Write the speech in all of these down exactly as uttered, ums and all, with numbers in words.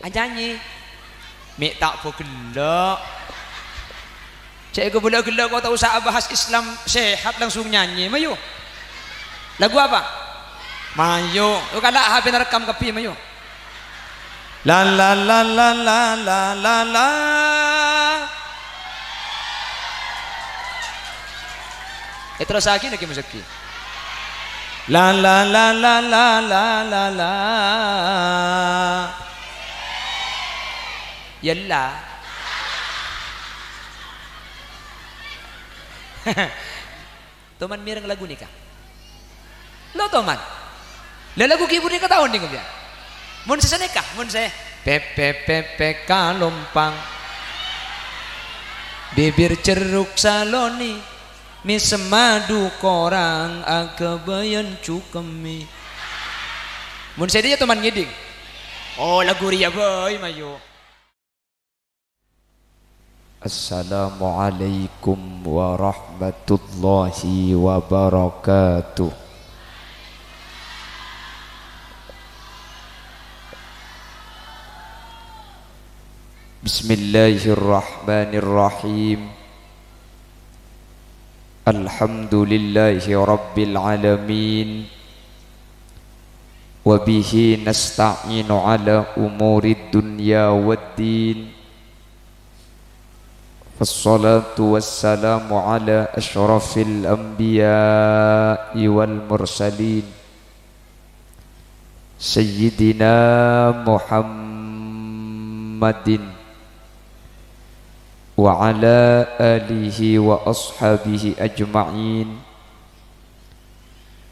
Anyanyi. Mè' ta' bâ ghellâ'. Cè' ghâbây ghellâ' kok ta' osa abahas Islam sehat langsung nyanyi, mayu. Lagu apa? Mayu. Oh, kala' H P-na rekam kabbhi, mayu. La la la la la la la la. Èterrossaghi nèka, Mas Zaki. La la la la la la la la. Yella. Toman mèreng lagu nèka. Lo toman. La lagu ghibur nèka ta' onèng, ya. Mon sè sanèka, mon sè pep pep pep pep kalompang. Bibir cerruk saloni, mèsem madu korang aghâbâyân cukemmè. Mon sè dhiyâ toman ngèdhing. Oh, lagu rèya bhâi, mayu. Assalamualaikum warahmatullahi wabarakatuh. Bismillahirrahmanirrahim. Alhamdulillahi rabbil alamin. Wa bihi nasta'inu ala umurid dunya waddin. Wassalatu wassalamu ala asyrafil anbiya'i wal mursalin. Sayyidina Muhammadin wa ala alihi wa ashabihi ajma'in.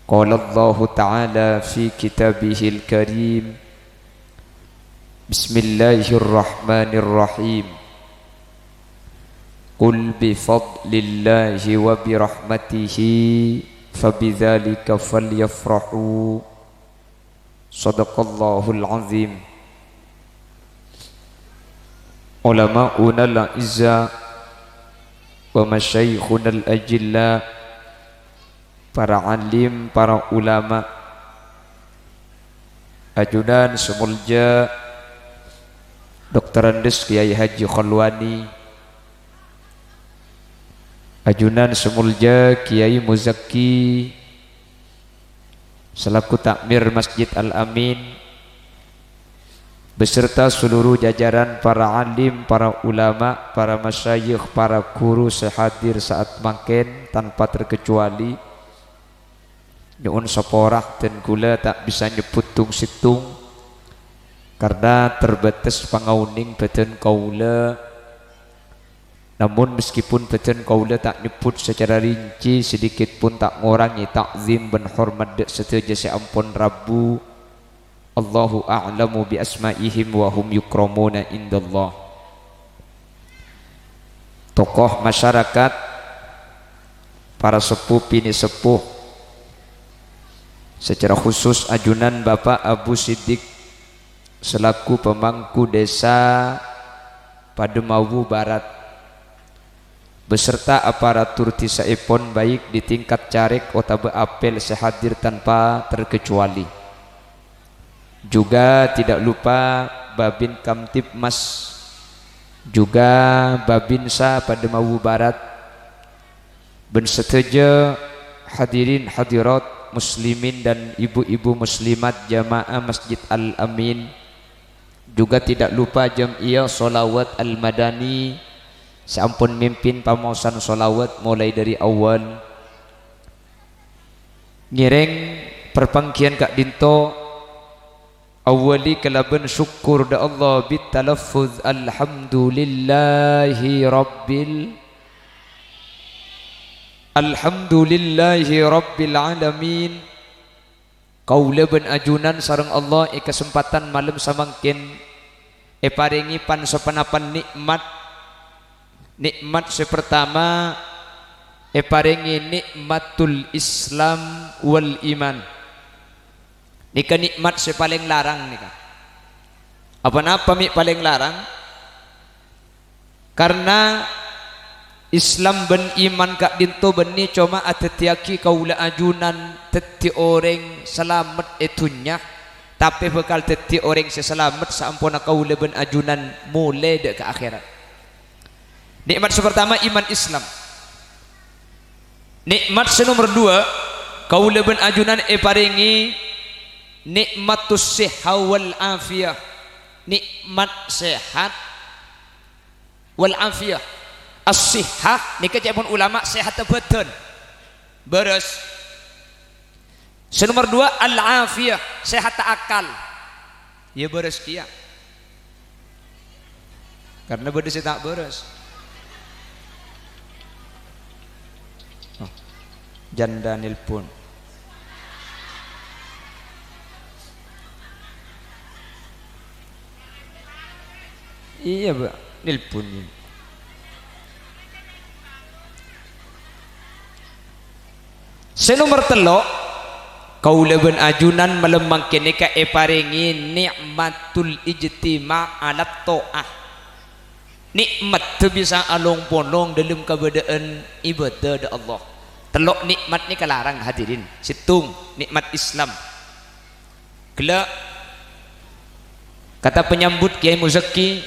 Qala Allahu ta'ala fi kitabihil karim, Bismillahirrahmanirrahim. Qul bi fadlillahi wa bi rahmatihi fa bidzalika falyafrahu. Shadaqallahul azim. Ulama'unal a'izza wa masyayikhunal ajilla, para alim, para ulama, ajunan sè molja Doktor Andes Kiai Haji Kholwani, ajunan sè molja Kiai Muzaki selaku takmir Masjid Al-Amin, beserta seluruh jajaran para alim, para ulama, para masyayikh, para guru sè hadir saat mangkèn tanpa terkecuali. Nyo'on saporah dan kaulâ ta' bisa nyebbhut tong-sèttong karena terbatas pangaonèng bâdân kaulâ. Namun, meskipun bâdân kaulâ ta' nyebbhut secara rinci, sedikit pun ta' ngorangè ta'zim bân hormat dâ' sadhâjâ sè ampon rabu. Allahu a'lamu bi asma'ihim wa hum yukramuna indallah. Tokoh masyarakat, para seppo binè' seppo, secara khusus ajunan Bapak Abu Siddiq selaku pemangku desa Pademawu Barat, beserta aparatur dhisaèpon, baik di tingkat carèk otabâ apel, sè hadir tanpa terkecuali. Juga tidak lupa Babin Kamtibmas, juga Babinsa Pademawu Barat, bân sadhâjâ hadirin hadirat muslimin dan ibu-ibu muslimat jamaah Masjid Al-Amin. Juga tidak lupa Jam'iyah Sholawat Al-Madani sè ampon mimpin pamaosan sholawat mulai dari awal. Ngèrèng parpangghiyân ka'dinto, awwali kalabân sokor dâ' Allah bitalaffuz, "Alhamdulillahi rabbil, alhamdulillahi rabbil alamin." Kaulâ bân ajunan sareng Allah è kasempadhân malem samangkèn èparèngè pan-saponapan nè'mat. Nè'mat sè partama èparèngè nè'matul Islam wal iman. Nèka nè'mat sè palèng larang nèka. Apa-napa mè' palèng larang? Karna Islam bân iman ka'dinto bânnè coma adhâddhiyâghi kaulâ ajunan dhâddhi orèng salamet è dhunnya, tapè bhâkal dhâddhi orèng sè salamet saamponna kaulâ bân ajunan molè dâ' ka akhèrat. Nè'mat sè partama, iman Islam. Nè'mat sè nomer duwâ', kaulâ bân ajunan èparèngè nè'matus sihha wal afiyah, nè'mat sehat wal afiyah. As-sihha nèka ca'èpon ulama sehatta bhâdhân, bârâs. Sè nomer duwâ', al-afiyah, sehatta akal. Iyâ, bârâs kèya. Karna bâdâ sè ta' bârâs. Oh, janda nelpon. Iyâ, Pak, nelpon, iyâ. Sè nomer tello', kaulâ bân ajunan malem mangkèn nèka èparèngè nè'matul ijtima' alat tho'ah. Nè'mat bisa along-polong dâlem kabâdâ'ân ibâdâ dâ' Allah. Tello' nè'mat nèka larang, hadirin. Sèttong, nè'mat Islam. Ghellâ', kata penyambut Kiai Muzaki,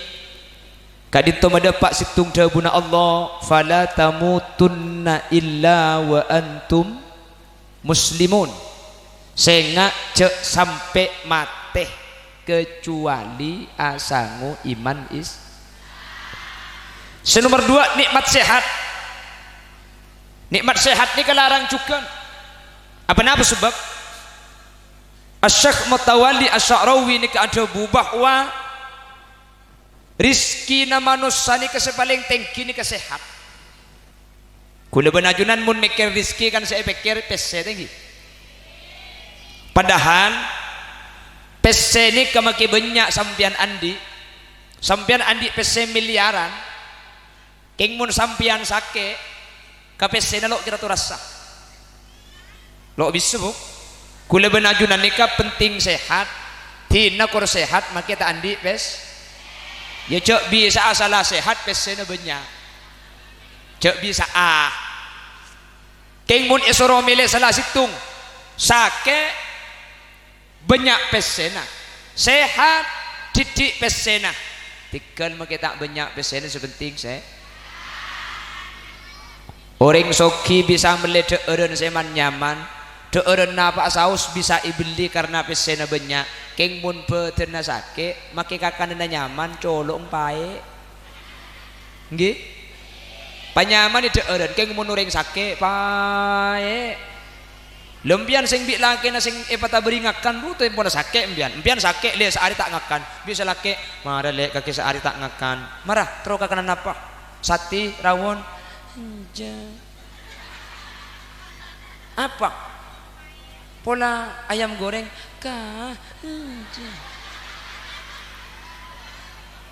ka'dinto madâpa' sèttong dhâbuna Allah, "Fala tamutunna illa wa antum muslimun." Sènga' jhâ' sampè' matè kacuali asango iman is-, Sè nomer duwâ', nè'mat sehat. Nè'mat sehat nèka larang jhughân. Apa napa sabâb? Asy-Syaikh Mutawalli Asy-Sya'rawi nèka adhâbu bahwa rizkina manossa nèka sè palèng tèngghi nèka sehat. Kaulâ bân ajunan mon mèkkèr rizki kan sè èpèkkèr pèssè, ta' ènggi? Padahal pèssè nèka makè bânnya' sampèyan andi'. Sampèyan andi' pèssè milyaran. Kèng mon sampèyan sakè', ka pèssèna lo' kèra torassa. Lo' bisa, Bu. Kaulâ bân ajunan nèka penting sehat. Dina kor sehat, makè ta' andi' pès-, iyâ, jhâ' bisa'a sala sehat, pèssèna bânnya'. Jhâ' bisa'a. Kèng mon èsoro mèlè sala sèttong, sakè', bânnya' pèssèna. Sehat, dhiddhi' pèssèna. Tèghâl makè ta' bânnya' pèssèna, sè penting sè-, Orèng soghi bisa mellè dhâ'ârân sè man-nyaman. Dhâ'ârân napa'a saos bisa èbelli karna pèssèna bânnya'. Kèng mon bhâdhânna sakè', makè kakananna nyaman, colo' empaè'. Ènggi? Panyamanè dhâ'ârân, kèng mon orèng sakè', paè'. Lha, empèyan sè bi' lakèna sè èpatabâri ngakan, bu, tempona sakè' empèyan. Empèyan sakè', lè, saarè ta' ngakan. Bi' sè lakè', "Mara, lè', kakè saarè ta' ngakan." "Mara, terro kakanan apa?" "Satè, rawon." "Enjâ'." "Apa?" "Pola ayam goreng." "Ka, enjâ'."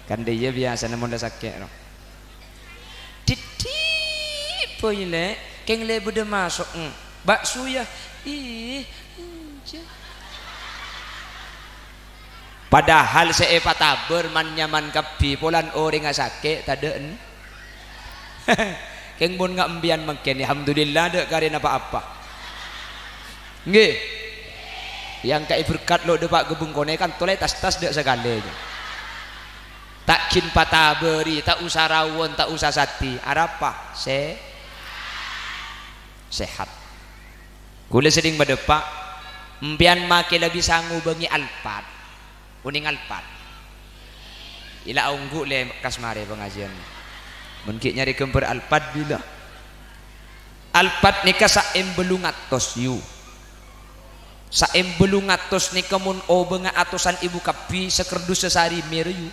Kan dâ' iyâ biyasana mon la sakè', no. Dhiddhi', bhâi, lè', kèng lè' bâdâ maso', mm. Bakso, yâ? Ih, enjâ'. Padahal sè èpatabâr man-nyaman kabbhi, polana orèngnga sakè' tadâ' en-, kèng mon nga' empèyan mangkèn, alhamdulillah, dâ' karè napa-apa. Ènggi? Èangka'è berkat lo' dâpa' ghâbung konè kan tolè tas-tas dâ' sakalè. Ta' ghin patabâri, ta' osa rawon, ta' osa satè. Arapa? Se-, sehat. Kaulâ sering madâpa', empèyan makè la bisa ngobângè Alphard. Onèng Alphard? Ila ongghu lè kas marè pangajiân. Mon ghi' nyarè ghâmbhâr Alphard bilâ. Alphard nèka saèm bâllung atos, yu. Saèm bâllung atos nèka mon obângnga atosan èbu kabbhi, sakardus sasarè mèra, yu.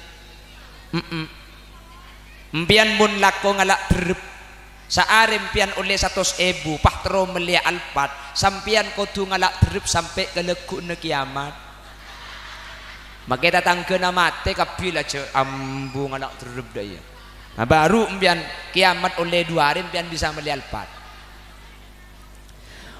Mm-mm. Empèyan mon lako ngala' dherrep, saarè empèyan ollè satos èbu, pas terro mellèya Alphard, sampèyan kodhu ngala' dherrep sampè' ka lagghu'na kèyamat. Makè tatangghâna matè kabbhi la jâ' ambu ngala' dherrep dâ' iyâ. Nah, bhuru empèyan kèyamat ollè du arè empèyan bisa mellè Alphard.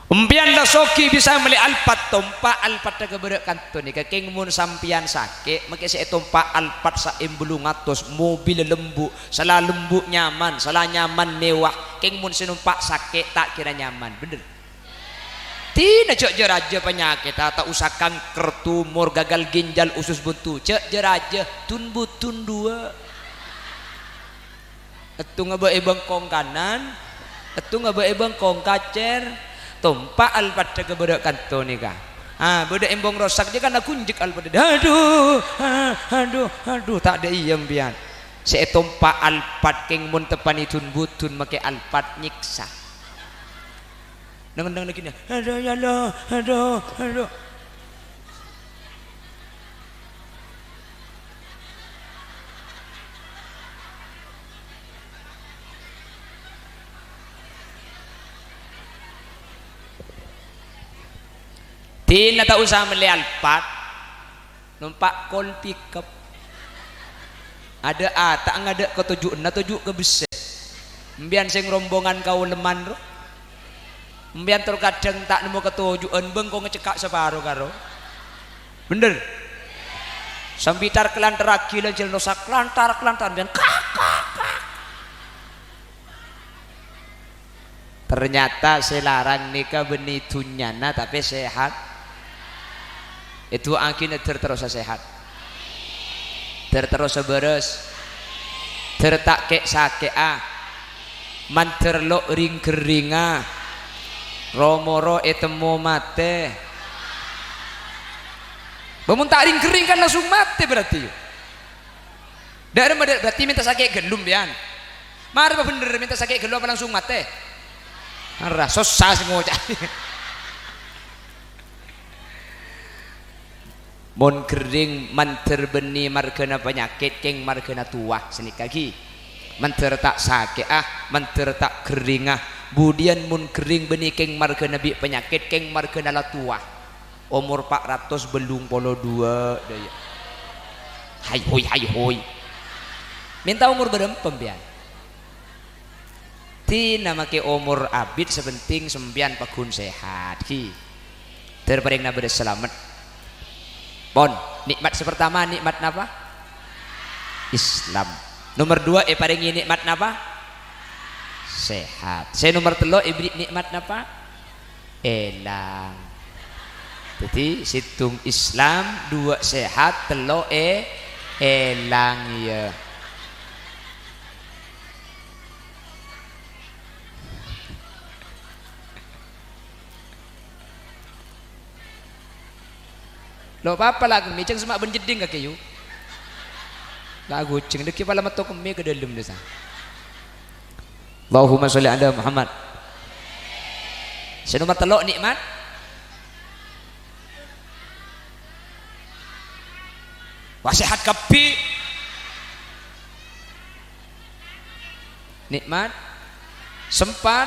Empèyan la soghi bisa mellè Alphard, tompa' Alphard ka bârâ' kanto nèka. Kèng mon sampèyan sakè', makè sè ètompa' Alphard saèm bâllung atos, mobil lembhu', sala lembhu' nyaman, sala nyaman mewah. Kèng mon sè nompa' sakè', ta' kèra nyaman, bhender? Dina jhâ' jâ-rajâ panyakètta, ta' osa kanker, tumor, gagal ginjal, usus buntu. Jhâ' jâ-rajâ, dun-budun duwâ'. Èttonga bâ' è bengkong kanan, èttonga bâ' è bengkong kacèr, tompa' alpaddhâ ka bârâ' kanto nèka. Ah, bâdâ embong rosak, jâ' kan aghunjek alpaddhâ. Adu, ah, adu, adu, ta' dâ' iyâ empèyan. Sè ètompa' alpat kèng mon teppa'na dun-budun makè alpat nyèksa. Neng-enneng lagi nih. Adu, ya Allah, adu, adu. Dina ta' osa mellè Alphard, nompa' kol pickup. Adâ' a, ta' ngadâ' ka toju'na, toju' ka bessè. Empèyan sè rombongan ka Uleman, ro. Empèyan terkadang ta' nemmo katoju'an, bengko ngecekka' saparo karo. Bhender? Sambitar kalantarraghi la jhâlân rosak, kalantar, kalantar, empèyan, kak, kak, kak. Ternyata sè larang nèka bânnè dhunnyana, tapè sehat. Èdu'aaghi nèddhâr terrosa sehat. Dhâr terrosa bârâs. Dhâr ta' kè'-sakè'a. Mandhâr lo' ring-ghâringnga. Ro-moro ètemmo matè. Bâ, mon ta' ring-ghâring kan langsung matè berarti. Dâ'remma dâ-, berarti mènta sakè' ghâllu empèyan. Mara bhender mènta sakè' ghâllu apa langsung matè? Arra, sossa sè ngoca'. Mon ghâring mandhâr bânnè marghâna panyakèt, kèng marghâna towa, sanèka ghi. Mandhâr ta' sakè'a, mandhâr ta' ghâringnga. Budiyân mon ghâring bânnè kèng marghâna bi' panyakèt, kèng marghâna la towa. Omor pa' ratos bâllung polo duwâ', dâ' iyâ. Hay hoy, hay hoy. Mènta omor bârâmpa empèyan? Dina makè omor abit, sè pentèng sampèyan pagghun sehat, ghi. Dhâr parèngna bâdâ salamet. Pon, nikmat sè partama nikmat napa? Islam. Nomor dua èparèngè nikmat napa? Sehat. Sè nomor tello' èbherri' nikmat napa? Èlang. Dhâddhi, sèttong Islam, duwâ' sehat, tello' è-, èlang, iyâ. Lo' papa la kemmè, jhâng semma' bân jeddhing kakè, yu. La ghujeng, dhâggi' pala metto kemmè ka dâlem, dâ' sa. Allahumma sholli ala Muhammad. Sè nomor tello' nikmat. Wah, sehat kabbhi. Nikmat. Sempat.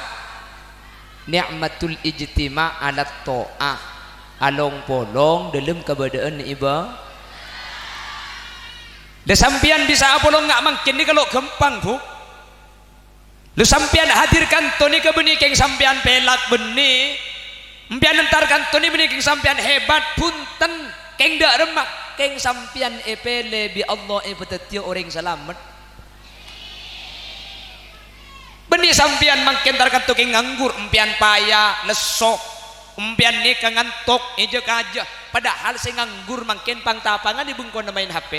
Ni'matul ijtima' ala tho'ah. Along-polong dâlem kabâdâ'ân iba-, Lah, sampèyan bisa apolong nga' mangkèn nèka lo' ghâmpang, Bu. Lo, sampèyan hadir kanto nèka bânnè kèng sampèyan pèlak bânnè. Empèyan entar kanto nèka bânnè kèng sampèyan hebat, bhunten, kèng dâ' remma, kèng sampèyan èpèlè bi' Allah èpadhâddhiyâ orèng salamet. Bânnè sampèyan mangkèn entar kanto kèng nganggur, empèyan paya, lesso, empèyan nèka ngantok, èjâ-kajâ, padahal sè nganggur mangkèn pang-tapangan è bengkona maèn H P.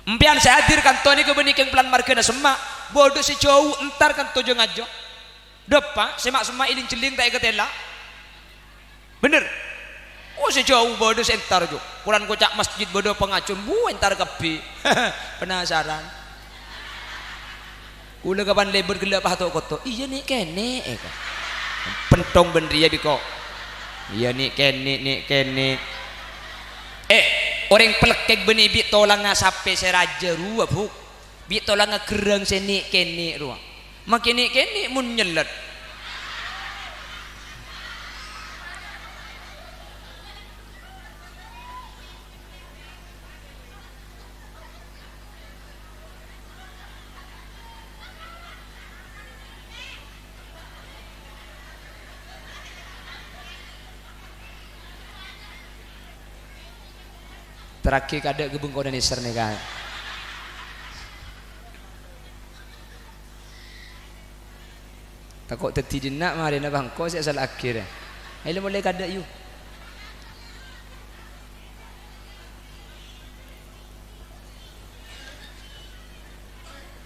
Empèyan sè hadir kanto nèka bânnè kèng polana marghâna semma', bâdâ sè jhâu entar kanto jhâ-ngajâ. Dâpa', sè ma'-semma' èling-jhelling ta' èkatèla. Bhender? Oh, sè jhâu bâdâ sè entar, jhâ'. Polana koca' masjid bâdâ pangajhiyân, bu, entar kabbhi. Penasaran. Kaulâ kapan lèbât ghellâ' pato-koto. Iyâ, nè'-kènè', èka. Pentong bân rèya bi' ko'. Iyâ, nè'-kènè', nè'-kènè'. Eh, orèng palekkèk bânnè bi' tolangnga sapè sè rajâ rowa, Bu. Bi' tolangnga gherrâng sè nè'-kènè' rowa. Makè nè'-kènè' mon nyellèt. Terraghi kadâ' ghâbung konan nèser nèka. Tako' dhâddhi dinna' marèna bângko sè asal akhir. Ayo, molaè kadâ', yu.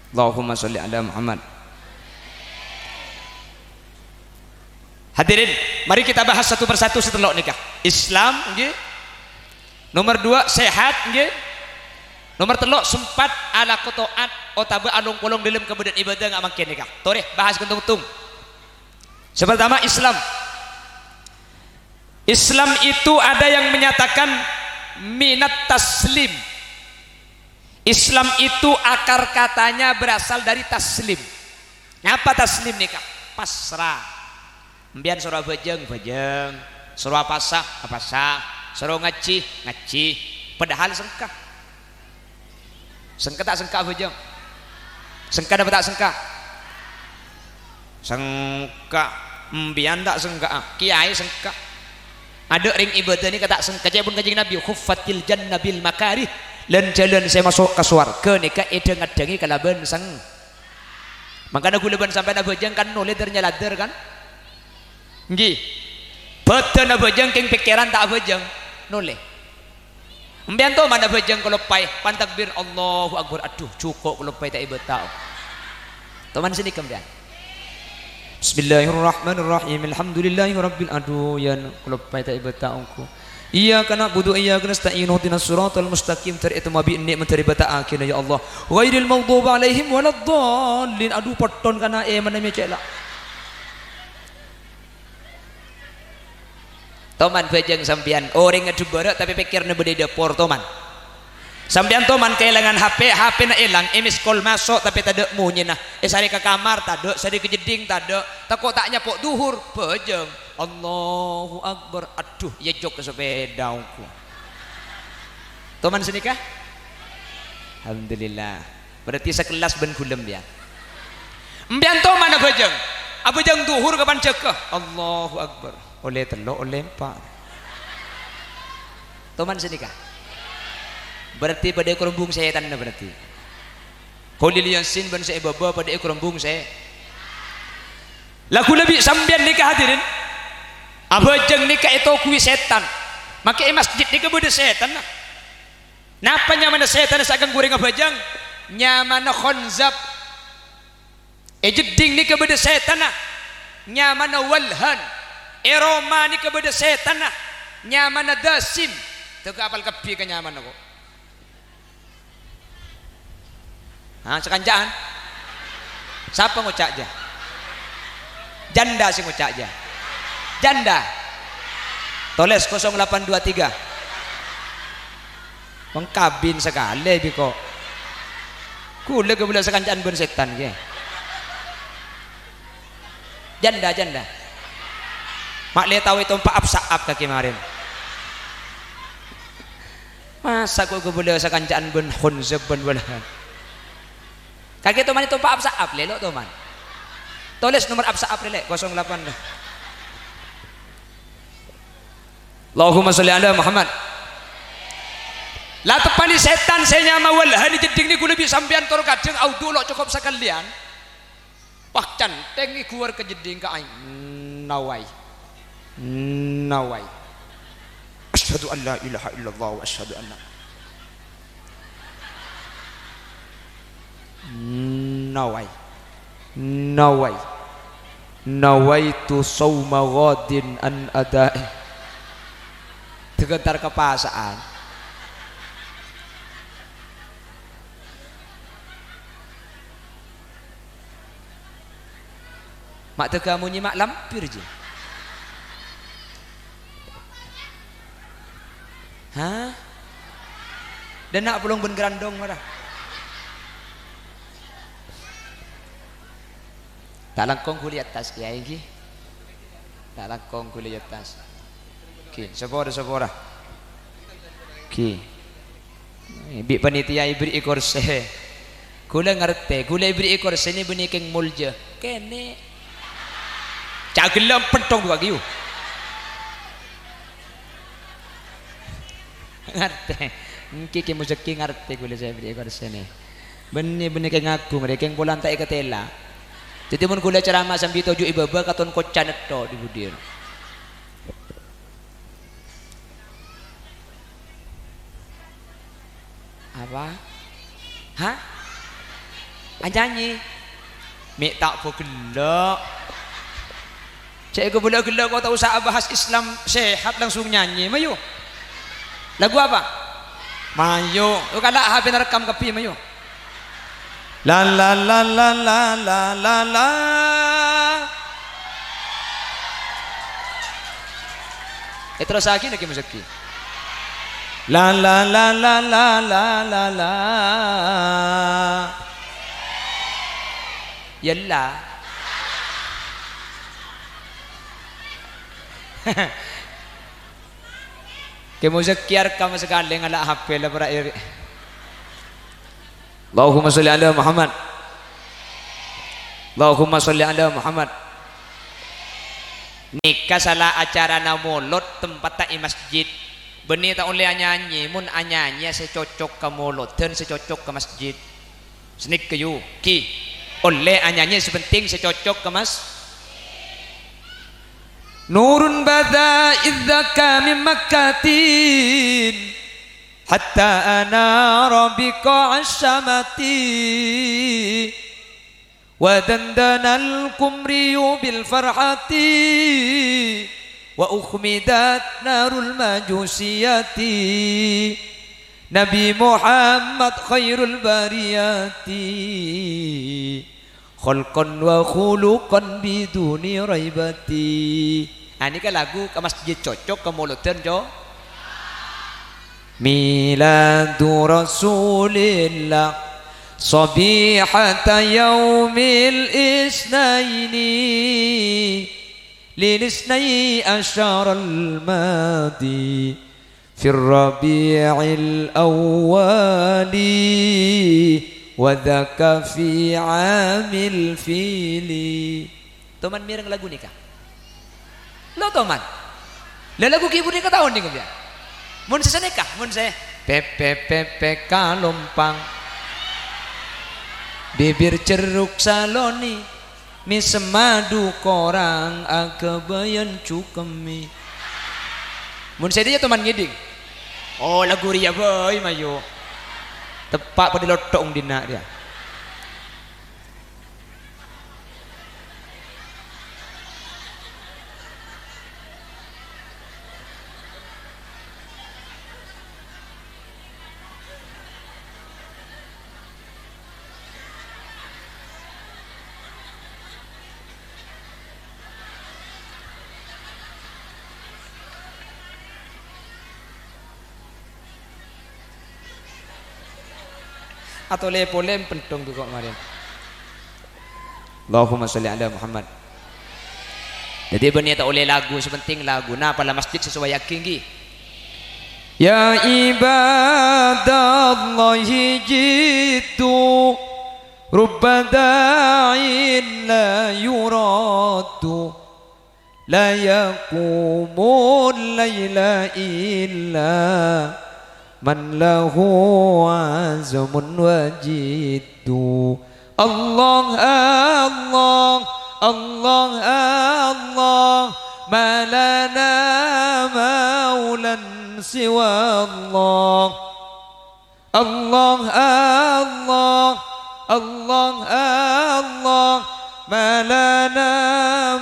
Allahumma sholli ala Muhammad. Hadirin, mari kita bahas satu persatu sè tello' nèka. Islam, ngghi. Nomor dua, sehat, ngghi. Nomor tello', sempat alako ta'at otabâ along-polong dâlem kabâdâ'ân ibadah nga' mangkèn nèka. Torè, bahas ghântong-ghântong. Sè partama, Islam. Islam itu ada yang menyatakan minat taslim. Islam itu akar katanya berasal dari taslim. Napa taslim nèka? Pasrah. Empèyan soro abhâjâng, bhâjâng. Soro apasa, apasa. Soro ngajhi, ngajhi. Padahal sengka. Sengka ta' sengka abhâjâng? Sengka napa ta' sengka? Sengka. Empèyan ta' sengka'a? Kèyaè sengka. Adâ' rèng ibadah nèka ta' sengka. Ca'èpon Kanjeng Nabi, "Huffatil jannah bil makarih." Lan-jhâlân sè maso' ka sowarghâ nèka èdhâng-addhângè kalabân seng-, Mangkana ghulâ bân sampèyan abhâjâng kan nolè dâr-nyalèdâr kan? Ngghi. Bâdân abhâjâng kèng pèkkèran ta' abhâjâng. Nolè. Empèyan toman abhâjâng kaloppaè, pan takbir, Allahu Akbar. Adhu, jhuko' kaloppaè ta' èbâta. Toman sè nèka empèyan. Bismillahirrahmanirrahim. Alhamdulillahirabbil, adhu, yan kaloppaè ta' èbâta ongghu. Iyyaka na'budu wa iyyaka nasta'in, ihdinas siratal mustaqim, dâr ètemmo bi' enne' mon dâr èbâta'aghina, ya Allah. Ghairil maghdubi 'alaihim waladdallin. Adhu, potton kana' èmanna mè' cella'. Toman bhâjâng sampèyan, orèng ngadhep bârâ' tapè pèkkèranna bâdâ è dâpor, toman. Sampèyan toman kaèlangan H P, H P-na èlang, è-miss call maso' tapè tadâ' monyèna. Èsarè ka kamar, tadâ', sarè ka jeddhing, tadâ'. Tako' ta' nyapo' dhuhur, bhâjâng. Allahu Akbar. Adhu, èyejjhok ka sapèda ongghu. Toman sè nèka? Alhamdulillah. Berarti sakellas bân ghulâ empèyan. Empèyan toman abhâjâng. Abhâjâng dhuhur kapan jâgâ? Allahu Akbar. Ollè tello', ollè empa'. Toman sè nèka? Berarti padâ èkarombhung sètanna berarti. Kholil Yasin bân sè è bâbâ padâ èkarombhung sè. La ghulâ bi' sampèyan nèka, hadirin. Abhâjâng nèka ètoghuwi sètan. Makè è masjid nèka bâdâ sètanna. Napa nyamana sètanna sakalangkong orèng abhâjâng? Nyamana Khonzab. È jeddhing nèka bâdâ sètanna. Nyamana Walhan. È roma nèka bâdâ sètanna. Nyamana Dasim. Tèghâ apal kabbhi ka nyamana ko'. Ha, sakanca'an? Sapa ngoca' jâ? Janda sè ngoca' jâ. Janda. Tolès kosong delapan dua tiga. Mangkabin sakalè bi' ko'. Ghulâ kabulâ sakanca'an bân sètan kè. Janda, janda. Ma' lè tao ètompa' ap-sa'ap kakè marèn. Masa' ko' kabulâ sakanca'an bân Khonzab bân Walhan. Kakè toman ètompa' ap-sa'ap, lè, lo' toman. Tolès nomor ap-sa'ap rè, lè, kosong delapan. Allahumma sholli ala Muhammad. La teppa'na sètan sè nyama Walhan è jeddhing nèko ghulâ bi' sampèyan tor kajâng audhu lo' cokop sakalèyan. Wah, canthèng èghuwâr ka jeddhing ka aèng. Nawai. Nawai. Asyhadu an la ilaha illallah wa asyhadu anna. Nawai. Nawai. Nawaitu shauma ghadin an adai. Tèghâ entar ka pasa'an. Ma' tèghâ amonyè ma' lampir, jâ. Hah? Dâna' polong bân grandong mara. Ta' langkong ghulâ è attas, kèyaè, ghi. Ta' langkong ghulâ è attas. Ghi, sapora, sapora. Ghi. Bi' panitia èbherri'i korsè. Ghulâ ngartè, ghulâ èbherri'i korsè nè bânnè kèng molja. Kènè'. Ca' ghellâ' pentong duwâ' ghiyu. Ngartè. Ènggi Kè Muzakki ngartè ghulâ sè èbherri'i korsè nè. Bânnè, bânnè kèng aghung rè, kèng polana ta' èkatèla. Dhâddhi mon ghulâ ceramah sambi toju' è bâbâ, katon koca' nètto' è budiyâ. Apa? Hah? Anyanyi? Mè' ta' bâ ghellâ'. Cè' ghâbâlâ ghellâ' ko' ta' osa abahas Islam sehat langsung nyanyi, mayu. Lagu apa? Mayu. Yo, kala' H P-na rekam kabbhi, mayu. La la la la la la la la. Èterrossaghi nèka, Mas Zaki. La la la la la la la la. Yella. Kè Muzakki arkamma sakalè ngala' H P la para iri. Allahumma sholli ala Muhammad. Allahumma sholli ala Muhammad. Nèka sala acarana molod tempatta è masjid. Bânnè ta' ollè anyanyi, mon anyanyi sè cocok ka molod, dân sè cocok ka masjid. Sanèka, yu, ghi. Ollè anyanyi sè penting sè cocok ka mas-, Nurun bada idzaka min Makkatin hatta anara biqa'as syamati. Wa dandanal qumriyu bil farhati wa ukhmidat narul majusiyati. Nabi Muhammad khairul bariyati, khalqan wa khuluqan biduni raibati. Ah, nèka lagu ka masjid cocok, ka molodhân co-, Miladu Rasulillah sabihata yaumil isnaini, lil isnai asyaral madi. Fir rabi'il awwali wa dzaka fi amil fili. Toman mèreng lagu nèka? Lo toman. Lah lagu ghibur nèka taon nèko, ya. Mon sè sanèka, mon sè pepe pepe kalompang. Bibir jeruk saloni. Mèsem madu korang aghâbâyân cukemmè. Mon sè dhiyâ toman ngèdhing. Oh, lagu rèya bhâi, mayu. Teppa' padâ lotto' ong dinna' rèya. Atolè polè penthong bi' ko' marèn. Allahumma sholli ala Muhammad. Dhâddhi bânnè ta' ollè lagu, sè penting laguna, pala masjid sè sowayaghi, ghi. Ya ibadallahi jiddu, rubba da'in la yuraddu. La yaqumul laila illa man lahu azmun wa jiddu. Allah, Allah, Allah, Allah, ma lana maulan siwa Allah. Allah, Allah, Allah, Allah, ma lana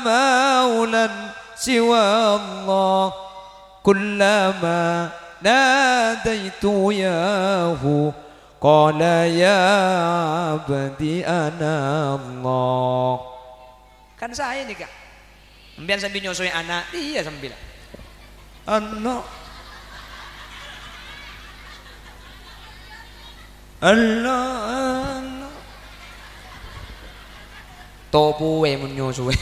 maulan siwa Allah. Kullama nadaitu yahu, qala ya abdi ana Allah. Kan saè nèka. Sampèyan sambi nyosowè ana', iyâ sambi la. Ana'. Ana', ana'. Topoè mon nyosowè.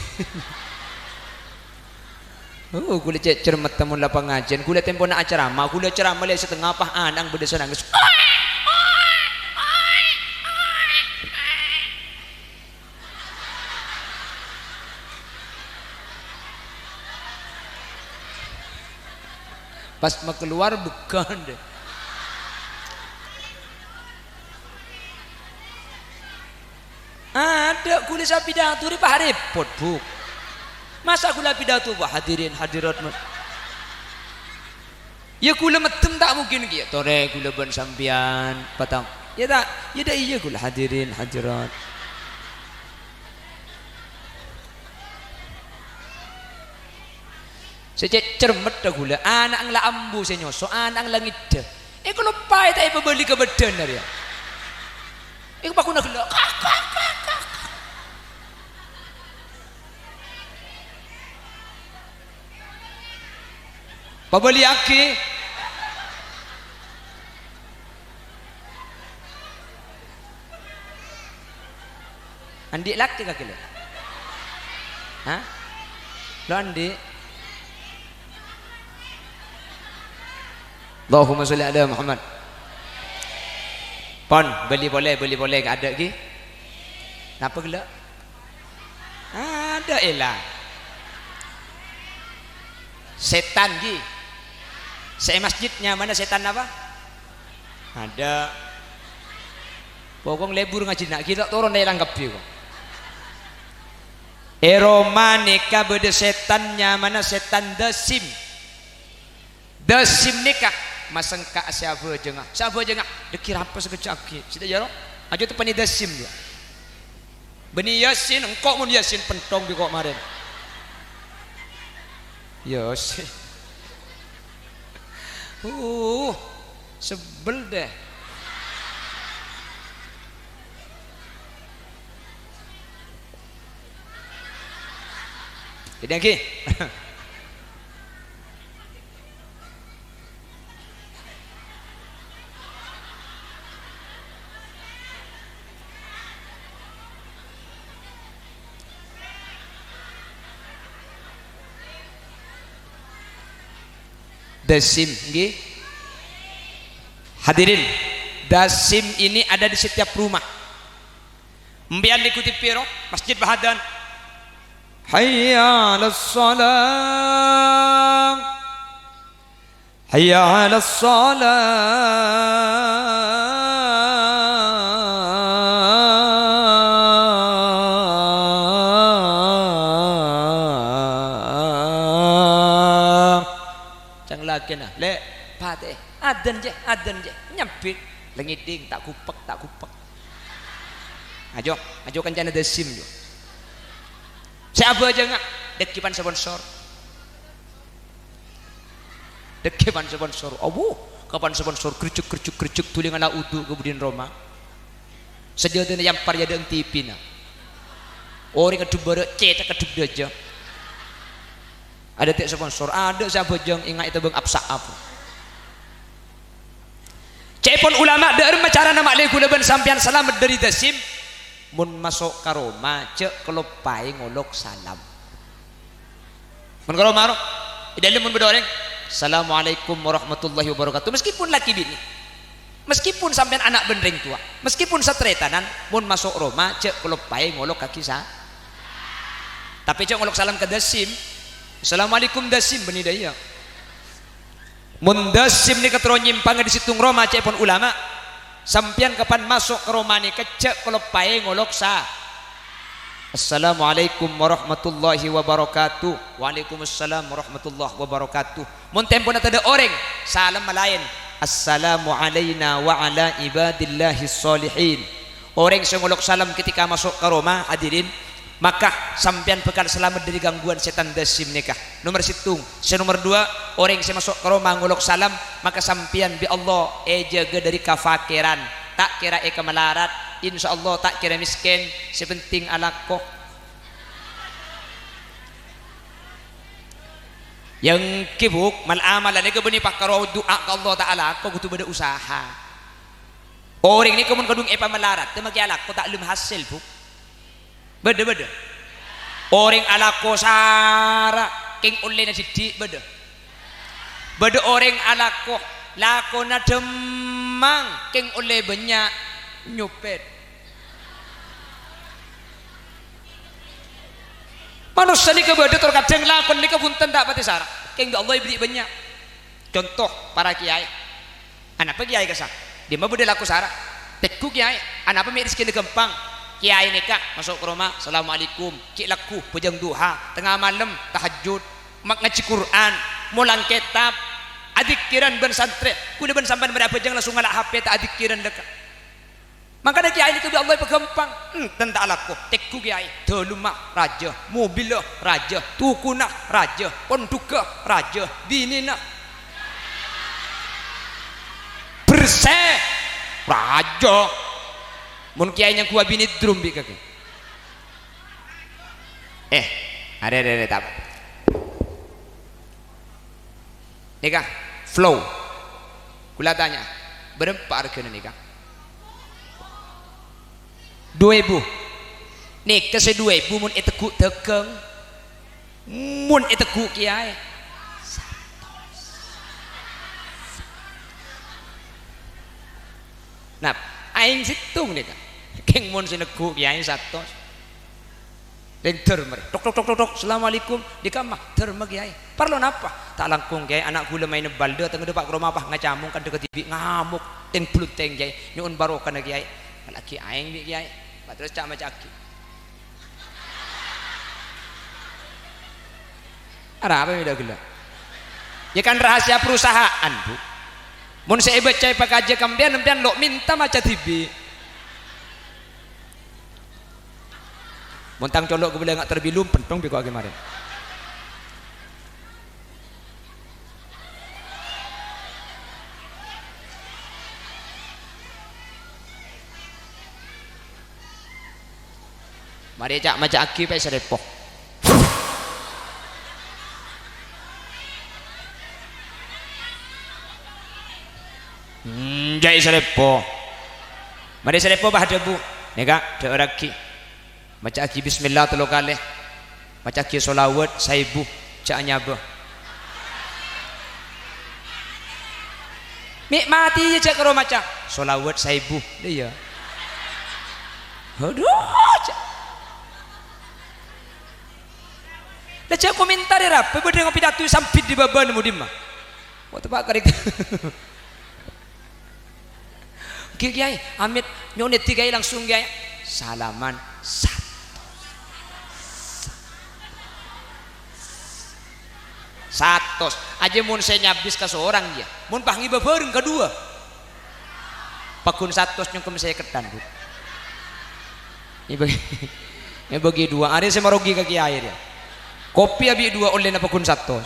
Oh, ghulâ cè' cermetta mon la pangajiân. Ghulâ tempona acarama, ghulâ carama lè satengnga pas ana' bâdâ sè nangès. Pas makalowar, bhugghân, dâ. Adâ' ghulâ sè apidato rè pas rèpot, Bu. Masa' ghulâ apidato, wah, hadirin hadirat, Mas. Iyâ, ghulâ meddem ta' mungkin kèya. Torè ghulâ bân sampèyan patang. Iyâ ta'? Iyâ ta' iyâ ghulâ, hadirin hadirat. Sè cè' cermet dâ ghulâ, ana'na la ambu sè nyoso, ana'na la ngeddhâ. Èkaloppaè ta' èpabâli ka bâddhân arèya. Èkapakona ghellâ'. Kak, kak, kak, kak. Pabâliyaghi. Andi' lakè kakè, lè'? Hah? Lo' andi'? Allahumma sholli ala Muhammad. Pon, bâli polè, bâli polè, adâ' ghi. Napa ghellâ'? Adâ' èla. Sètan ghi. Sè è masjid nyamana sètan napa? Adâ'. Pokok lebur ngajhina, ghi ta' toron èlang kabbhi kok. È roma nèka bâdâ sètan nyamana sètan Dasim. Dasim nèka masengka'a sè abhâjângnga. Sè abhâjângnga, dâggi' rapa sakejjhâ' aghi. Sè ta' jâro, ajo teppa'è Dasim, yâ. Bânnè Yasin, engko' mon Yasin penthong bi' ko' marèn. Yasin. Uh, sebel deh. Jadi lagi. Dasim, nggih. Hadirin, dasim ini ada di setiap rumah. Empèyan nèko dipèro, masjid bhâdhân. Hayya 'alas shalah. Hayya 'alas shalah. Ca'na lakèna, "Lè', patè, adzan, jè, adzan, jè." Nyambit, la ngèdhing, ta' ghupèk, ta' ghupèk. Ajo, ajo kancana dasim, jo. Sè abhâjângnga, dâggi' pan sponsor. Dâggi' pan sponsor. Awu, kapan sponsor, grejjhek, grejjhek, grejjhek, dhuli ngala' udu' ka budina roma. Sajâdâna yampar è adâ'na T V-na. Orèng addhep bârâ', cètak addhep dâjâ. Adâ' ta' sponsor, adâ' sè abhâjâng, enga' ètabâng apsa'ap. Ca'èpon ulama, dâ'remma carana ma'lè ghulâ bân sampèyan salamet dâri dasim? Mon maso' ka roma, jhâ' kaloppaè ngolok salam. Mon ka roma, ro, è dâlem mon bâdâ orèng, "Assalamualaikum warahmatullahi wabarakatuh." Meskipun lakè binè, meskipun sampèyan ana' bân rèng towa, meskipun sataretanan, mon maso' roma, jhâ' kaloppaè ngolok kakè sa-, tapè jhâ' ngolok salam ka dasim. "Assalamualaikum dasim," bânnè dâ' iyâ. Mon dasim nèka terro nyèmpanga dâri sèttong roma, ca'èpon ulama, sampèyan kapan maso' ka roma nèka jhâ' kaloppaè ngolok sa-, "Assalamualaikum warahmatullahi wabarakatuh." "Waalaikumsalam warahmatullahi wabarakatuh." Mon tempona tadâ' orèng, salamma laèn, "Assalamu alaina wa ala ibadillahis sholihin." Orèng sè ngolok salam ketika maso' ka roma, hadirin, maka sampèyan bhâkal salamet dâri gangguan sètan dasim nèka. Nomer sèttong. Sè nomer duwâ', orèng sè maso' ka roma ngolok salam, maka sampèyan bi' Allah èjâgâ dâri kafakiran. Ta' kèra èkamalarat, insyaallah ta' kèra mèskèn, sè pentèng alako. Yâ èngghi, Bu', mal-amalan nèka bânnè parkara du'a ka Allah Ta'ala, ko-, kodhu bâdâ usaha. Orèng nèka mon kadhung èpamalarat, ta' makè alako ta' lem hasil, Bu'. Bâdâ, bâdâ. Orèng alako sara kèng ollèna diddhi', bâdâ. Bâdâ orèng alako, lakona dhâmmang kèng ollè bânnya' nyopèt. Manossa nèka bâdâ tor kadhâng lakon nèka bhunten ta' patè sara, kèng bi' Allah èberri' bânnya'. Conto, para kèyaè. Anapa kèyaè kassa'? Dimma bâdâ lako sara? Teggu kèyaè. Anapa mè' rejekkèna ghâmpang? Kèyaè nèka maso' ka roma, "Assalamualaikum." Ghi' lagghu, bhâjâng duha, tengnga malem, tahajjud, ma-, ngajhi Qur'an, molang kètab. Adzikkiran bân santrè. Kaulâ bân sampèyan marè abhâjâng langsung ngala' H P, ta' adzikkiran lèka. Mangkana kèyaè nèka bi' Allah èpaghâmpang. Enten ta' alako. Tèngghu kèyaè. Dhâlumma rajâ, mobilla rajâ, tokona rajâ, pondhugghâ rajâ, binèna bersè rajâ. Mon kèyaè nyangghua binè drum bi' kakè. Eh, arè, arè, arè, ta' apa. Nèka, flow. Kaulâ tanya, bârâmpa arghâna nèka? Dua èbu. Nèka sè dua èbu mon ètegghu' dhâghâng. Mon ètegghu' kèyaè. Nah, aèng sèttong nèka. Kèng mon sè negghu' kèyaè satos. Rèng dâr marè. Tok, tok, tok, tok, tok. Assalamualaikum. Dhi kamma? Dâr ma kèyaè. Parlo napa? Ta' langkong kèyaè, ana' kaulâ maènna bal dâ, tengngedda pa' ka roma, pas ngacamong kandhâ kadhibi', ngamok. Tèng-bluntèng kèyaè. Nyo'on barokana kèyaè. Lagi aèng bi' kèyaè. Pas terros ca'-maca'aghi. Arapa mè' dâ' ghellâ'? Yâ kan rahasia perusahaan, Bu. Mon sè èbâca èpakajâ ka empèyan, empèyan lo' mènta maca dhibi'. Mon tang colo' ghâbây nga' terbilum, pentong bhiko' aghi marèn. Marè ca'-maca'aghi pèssè rèpo. Hmm, jâ' sè rèpo. Marè sè rèpo, bâh, adhâbu. Nèka, dhâ'ârraghi. Maca'aghi bismillah tello kalè. Maca'aghi sholawat saèbu. Jâ' anyabâ. Mè' matè jâ' karo maca sholawat saèbu. Lha iyâ. Adhu, jâ'. Lah, jâ' komentarè, rapa bâdâ ngopi datu sambit è bâbâna, mo dimma? Kok tepa' karè. Ghi, Kèyaè, amit nyo'on èdhi, Kèyaè, langsung, Kèyaè. Salaman satos. Satos. Ajâ mon sè nyabis ka sorang, yâ. Mon pas ngibâ bhâreng ka duwâ'. Paggun satos nyongkem sèkettan, Bu. Èbâgi, èbâgi duwâ'. Arèya sè marogi ka Kèyaè, yâ. Kopi abi' duwâ' ollèna paggun satos.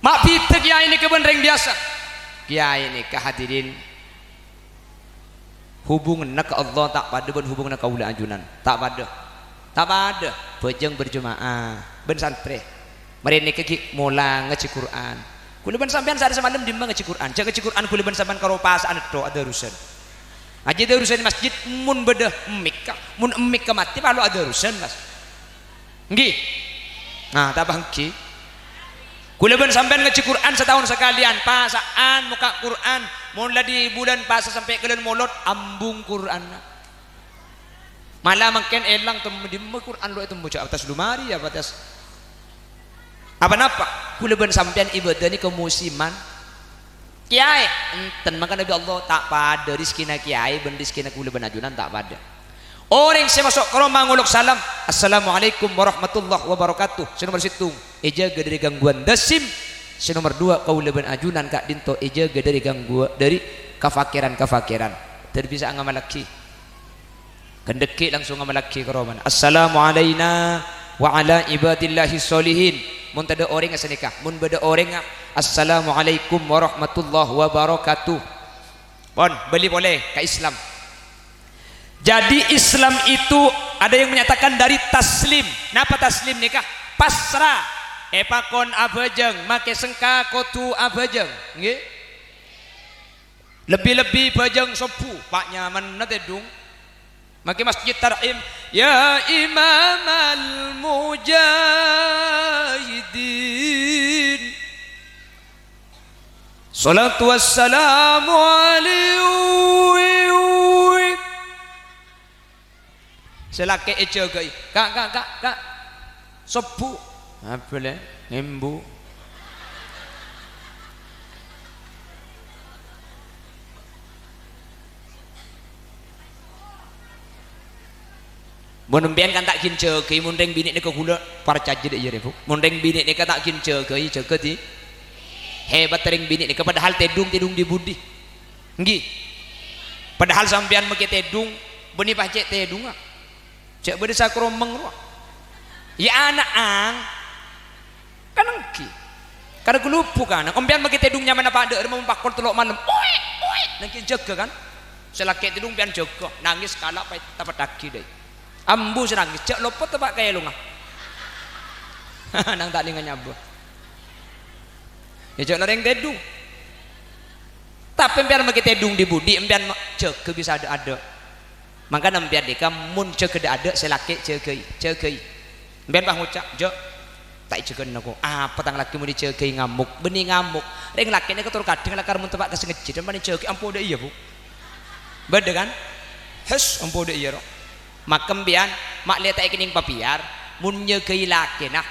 Ma' bhidhâ kèyaè nèka bân rèng biyasa. Kèyaè nèka, hadirin, hubunganna ka Allah ta' padâ bân hubunganna kaulâ ajunan. Ta' padâ. Ta' padâ. Bhâjâng berjemaah bân santrè. Marè nèka ghi' mola ngajhi Qur'an. Kaulâ bân sampèyan saarè samalem dimma ngajhi Qur'an. Jâ' ngajhi Qur'an kaulâ bân sampèyan karo pasa'an ètto' adârusan. Ngajhi adârusan è masjid, mon bâdâ emmikka. Mon emmikka matè, pas lo' adârusan, Mas. Èngghi? Nah, ta' bâ' èngghi? Kaulâ bân sampèyan ngajhi Qur'an sataon sakalèyan, pasa'an mokka' Qur'an. Mon la dhi bulân pasa sampè' ka bulân Molod, ambung Qur'anna. Mala mangkèn èlang tem-, dimma Qur'an lo' ètemmo, jâ' attas lomari, apa attas, apa napa? Kaulâ bân sampèyan ibâdâ nèka musiman. Kèyaè, enten, mangkana bi' Allah ta' padâ, rejhekkèna kèyaè bân rejhekkèna kaulâ bân ajunan ta' padâ. Orèng sè maso' ka roma ngolok salam, "Assalamualaikum warahmatullahi wabarakatuh." Sè nomer sèttong, èjâgâ dâri gangguan dasim. Sè nomer duwâ', kaulâ bân ajunan ka'dinto èjâgâ dâri ganggu-, dâri kafakiran-kafakiran. Dâri bisa'a ngamallaghi. Ghândhâghi langsung ngamallaghi ka romana. "Assalamu alaina wa ala ibadillahis sholihin." Mon tadâ' orèngnga sanèka, mon bâdâ orèngnga, "Assalamualaikum warahmatullahi wabarakatuh." Pon, bâli polè ka Islam. Jadi, Islam itu ada yang menyatakan dari taslim. Napa taslim nèka? Pasra. Èpakon abhâjâng, makè sengka kodhu abhâjâng. Ngghi? Lebbi-lebbi bhâjâng sobbhu, pa' nyamanna tèdung. Makè masjid Tarhim, "Ya Imamal Mujahidin, sholatu wassalamu alaik." Sè lakè' èjâgâi, "Ka', ka', ka', ka', sobbhu." Abâlâ, ngembu. Mon empèyan kan ta' ghin jâgâi, mon rèng binè' nèka ghulâ parcajâ dâ' iyâ rè, Bu. Mon rèng binè' nèka ta' ghin jâgâi, jâgâ di-, hebat rèng binè' nèka, padahal tèdung, tèdung di budi. Ènggi. Padahal sampèyan makè tèdung, bânnè pas cè' tèdungnga. Jâ' bâdâ sakromèng rowa. Yâ ana'ang. Kan ènggi. Karè ghâlubuk, kan. Empèyan makè tèdung nyamana padâ, rèma mon pakol tello' malem. Oè', oè'. Nènggi jâgâ, kan. Sè lakè' tèdung empèyan jâgâ. Nangès kala' pa-, tapèttaghi, dâi. Ambu sè nangès, jâ' lopot, Pa', ka èlongnga. Nang ta' nènga nyabâ. Yâ, jâ' la rèng tèdung. Tapè empèyan makè tèdung di budi, empèyan ma-, jâgâ bisa dâ'-adâ'. Mangkana empèyan nèka mon jâgâ dâ'-adâ' sè lakè' jâgâi, jâgâi. Empèyan pas ngoca', "Jâ', ta' èjâgâna ko'. Apa tang lakè' mon èjâgâi ngamok?" Bânnè ngamok. Rèng lakè' nèka tor kadhâng lakar mon teppa' ka sè ngejjhit, empèyan èjâgâi ampo dâ' iyâ, Bu. Bâdâ, kan? Hes, ampo dâ' iyâ, ro. Maka empèyan, ma'lè ta' èkennèng papèyar, mon nyâgâi lakèna,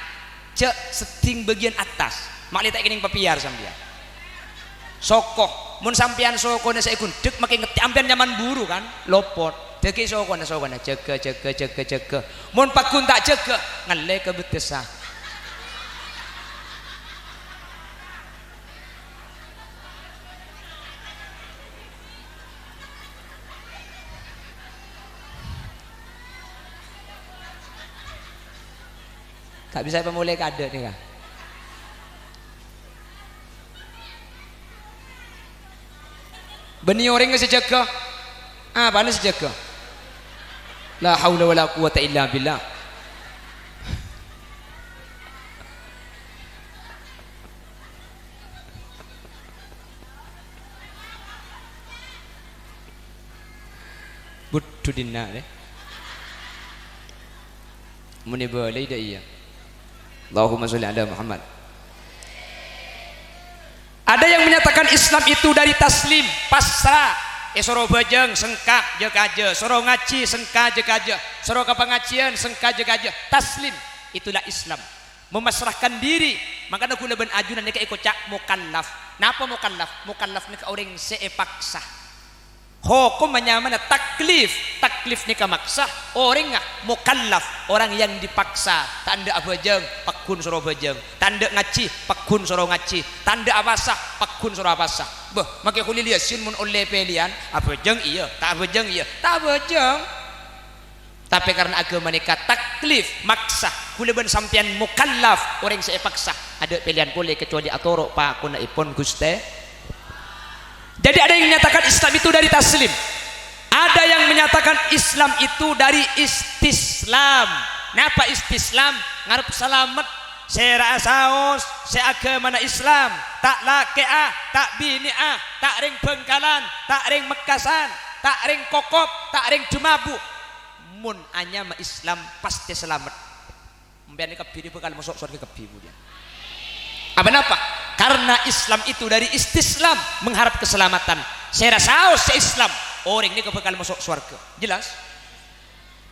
jâ' sedding bâgiyân attas, ma'lè ta' èkennèng papèyar sampèyan. Soko, mon sampèyan sokona sè èghundhek, makè ngettè' ampèyan nyaman buru, kan? Lopot. Jâgâi sokona, sokona, jâgâ, jâgâ, jâgâ, jâgâ. Mon pagghun ta' jâgâ, ngallè ka bettessa. Ta' bisa èpamolaè kadâ' nèka. Bânnè orèng sè jâgâ. Apana sè jâgâ? La haula wala quwwata illa billah. Budhu dinna', rè. Mon èbâlâi dâ' iyâ. Allahumma sholli ala Muhammad. Ada yang menyatakan Islam itu dari taslim, pasra. Èsoro bhâjâng, sengka, jâ-kajâ. Soro ngajhi, sengka, jâ-kajâ. Soro ka pangajiân, sengka, jâ-kajâ. Taslim, itulah Islam. Memasrahkan diri. Mangkana ghulâ bân ajunan nèka èkoca' mukallaf. Napa mukallaf? Mukallaf nèka orèng sè èpaksa. Hokomma nyamana taklif. Taklif nèka maksa. Orèngnga mukallaf, orang yang dipaksa. Ta' endâ' abhâjâng, pagghun soro bhâjâng. Ta' endâ' ngajhi, pagghun soro ngajhi. Ta' endâ' apasa, pagghun soro apasa. Bâh, makè Kholil Yasin mon ollè pèlèyan, abhâjâng iyâ, ta' abhâjâng iyâ, ta' abhâjâng. Tapè karna aghâma nèka taklif, maksa, ghulâ bân sampèyan mukallaf, orèng sè èpaksa, adâ' pèlèyan polè kacobâli atoro' pakona'èpon Ghustè. Jadi ada yang menyatakan Islam itu dari taslim, ada yang menyatakan Islam itu dari istislam. Napa istislam? Ngarep salamet. Sèra'a saos sè aghâmana Islam, ta' lakè'a, ta' binè'a, ta' rèng Bhângkalan, ta' rèng Mekkasân, ta' rèng Kokop, ta' rèng Jemabu. Mon anyama Islam, pastè salamet. Empèyan kabbhi rè bhâkal maso' sowarghâ kabbhi, budiyân. Apa napa? Karena Islam itu dari istislam, mengharap keselamatan. Sèra saos sè Islam, orèng nèka bhâkal maso' sowarghâ. Jelas?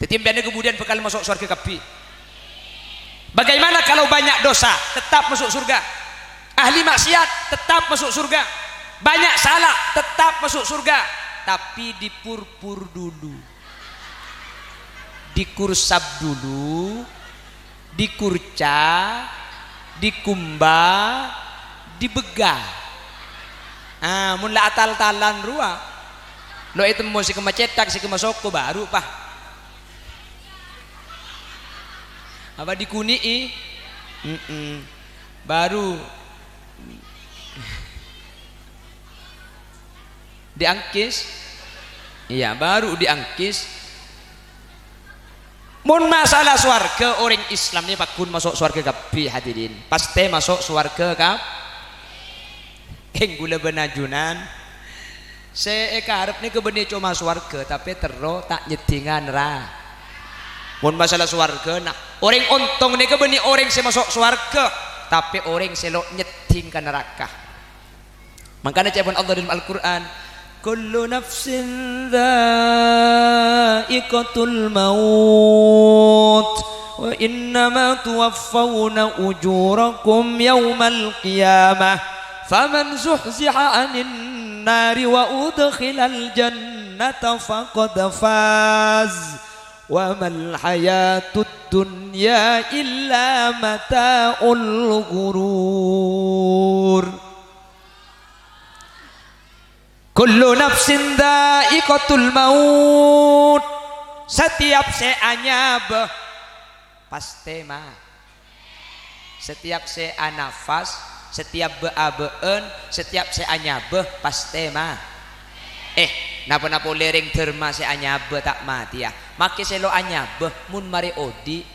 Dhâddhi, empèyan nèka budiyân bhâkal maso' sowarghâ kabbhi. Bagaimana kalau banyak dosa, tetap masuk surga? Ahli maksiat, tetap masuk surga. Banyak salah, tetap masuk surga. Tapi dipurpur dulu. Dikursap dulu, dikurca, dikumba, dibegga. Ah, mon la atal-talan rowa, lo' ètemmo sè kemma cèthak, sè kemma soko, baru, pa. Apa dikuni'i? Mm-mm. Baru diangkis. Iyâ, baru diangkis. Mon masalah sowarghâ, orèng Islam nè pagghun maso' sowarghâ kabbhi, hadirin. Pastè maso' sowarghâ kab-, Kèng ghulâ bân ajunan, sè èkarep nèka bânnè coma sowarghâ, tapè terro ta' nyeddhinga nera-, Mon masalah sowarghâ, nah, orèng ontong nèka bânnè orèng sè maso' sowarghâ, tapè orèng sè lo' nyeddhing ka naraka. Mangkana ca'èpon Allah dâlem Al-Qur'an, "Kullu nafsin dza'iqatul maut, wa innama tuwaffawna ujurakum yaumal qiyamah, faman zuhziha 'anin nari wa udkhilal jannata faqad faz." "Wa mal hayatud dunya illa mata'ul ghurur." "Kullu nafsin dha'iqatul maut." Setiap sè anyabâ pastè ma-, setiap sè anafas, setiap bâ'-abâ'ân, setiap sè anyabâ pastè ma-, eh, napa-napa polè rèng dhârma sè anyabâ ta' matèya? Makè sè lo' anyabâ, mon marè odi'.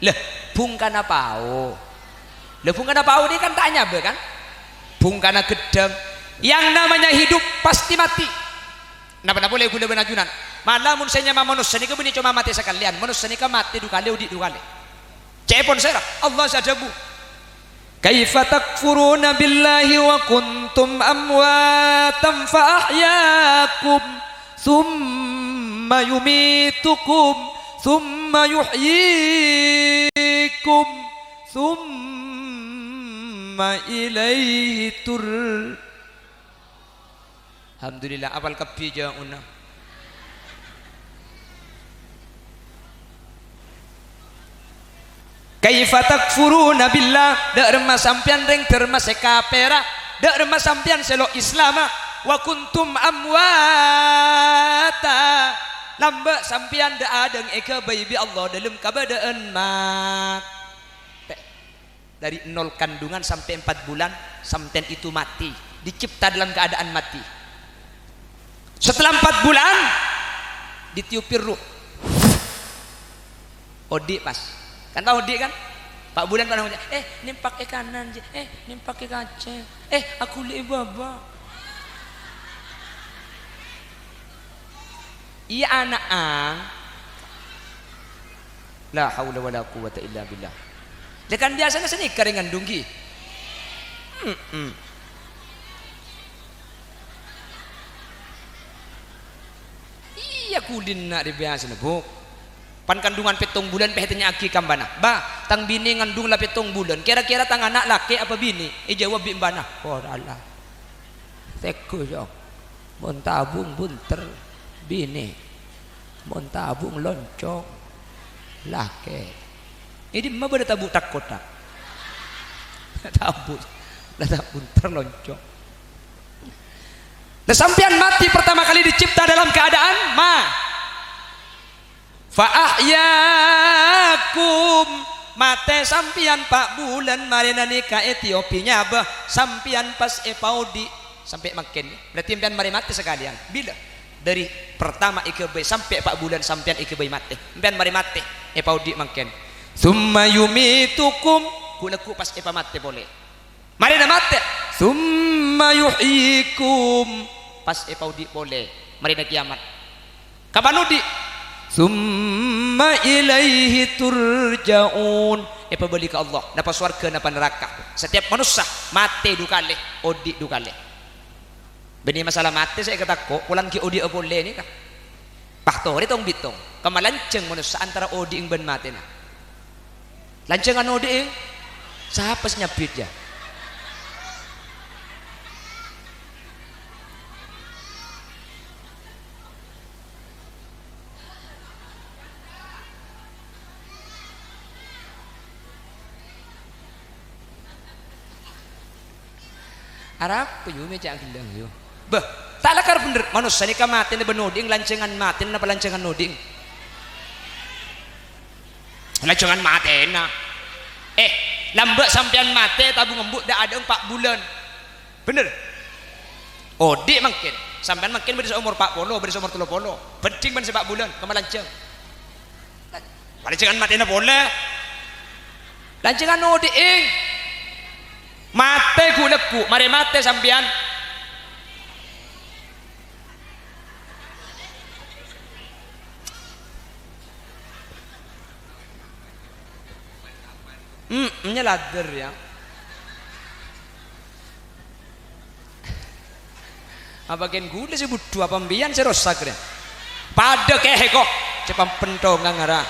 Lah, bhungkana pao. Lah, bhungkana pao nèka kan ta' anyabâ, kan? Bhungkana ghedhâng. Yang namanya hidup pasti mati. Napa-napa polè ghulâ bân ajunan. Mala mon sè nyama manossa nèka bânnè coma matè sakalèyan. Manossa nèka matè du kalè, odi' du kalè. Ca'èpon sèra? Allah sè adhâbu, "Kaifa takfuruna billahi wa kuntum amwatan fa ahyakum, tsumma yumitukum, tsumma yuhyikum, tsumma ilaihi tur-" Alhamdulillah, apal kabbhi jâ'una. "Kaifa takfuruna billah?" Dâ' remma sampèyan rèng dhârma sè kapèra? Dâ' remma sampèyan sè lo' Islama? "Wa kuntum amwata." Lambâ' sampèyan dâ'-adâ'eng èghâbây bi' Allah dâlem kabâdâ'ân matè. Dari nol kandungan sampai empat bulan, sampèyan itu mati, dicipta dalam keadaan mati. Setelah empat bulan, ditiupi ruh. Odi' pas. Kan tao odi' kan? Empat bulan pas, "Eh, nèmpak è kanan, jâ. Eh, nèmpak è kacèl. Eh, aghuli' è bâbâ." Iyâ, ana'na. La haula wala quwwata illa billah. Lah kan biasana sanèka rèng ngandung, ghi? Mm-mm. Iyâ, kulina rè biasana, Bu. Pan kandungan pèttong bulân, pas ètanya'aghi ka embhâna, "Mbah, tang binè ngandung la pèttong bulân, kèra-kèra tang ana' lakè' apa binè?" Èjâwâb bi' embhâna, "Ora la. Tèghu, Cong. Mon tabung bunter, binè. Mon tabung loncong, lakè'." È dimma bâdâ tabung tako', ta'? Tabung, la ta' bunter, loncong. Lah, sampèyan matè pertama kali dicipta dalam keadaan ma-, Fa ahyakum, matè sampèyan pa' bulân, marèna nèka ètiupi nyabâ, sampèyan pas èpaodi'. Sampè' mangkèn, berarti sampèyan marè matè sakalèyan. Bilâ? Dâri pertama èghâbây sampè' pa' bulân sampèyan èghâbây matè. Sampèyan marè matè, èpaodi' mangkèn. Tsumma yumitukum, ghu'-lagghu' pas èpamatè polè. Marèna matè, "Tsumma yuhyikum," pas èpaodi' polè, marèna kèyamat. Kapan odi'? "Tsumma ilaihi turja'un," èpabâli ka Allah, napa sowarghâ, napa naraka. Setiap manossa matè du kalè, odi' du kalè. Bânnè masalah matè sè èkatako', polana ghi' odi'â polè nèka. Pas torè tong-bittong, kemma lanjhâng manossa antara odi'na bân matèna. Lanjhângan odi'na, sapa sè nyabbit, yâ? Arapa, yu, mè' cè' ghellâ', yu? Bâh, ta' lakar bhendher. Manossa nèka matèna bân odi'na, lanjhângan matèna napa lanjhângan odi'na? Lanjhângan matèna. Eh, lambâ' sampèyan matè, tabung embu' dâ'-adâ'eng pa' bulân. Bhendher? Odi' mangkèn. Sampèyan mangkèn bâdâ sè omor pa' polo, bâdâ sè omor tello polo. Bhândhing bân sè pa' bulân, kemma lanjhâng. Lanjhângan matèna polè. Lanjhângan odi'na. Matè ghu'-lagghu', marè matè sampèyan. Hmm, nyalader, yâ. Apa kèng ghulâ sè budhu, apa sampèyan sè rosak, rè? Padâ kèya, ko'. Cè' pampenthongan ngara.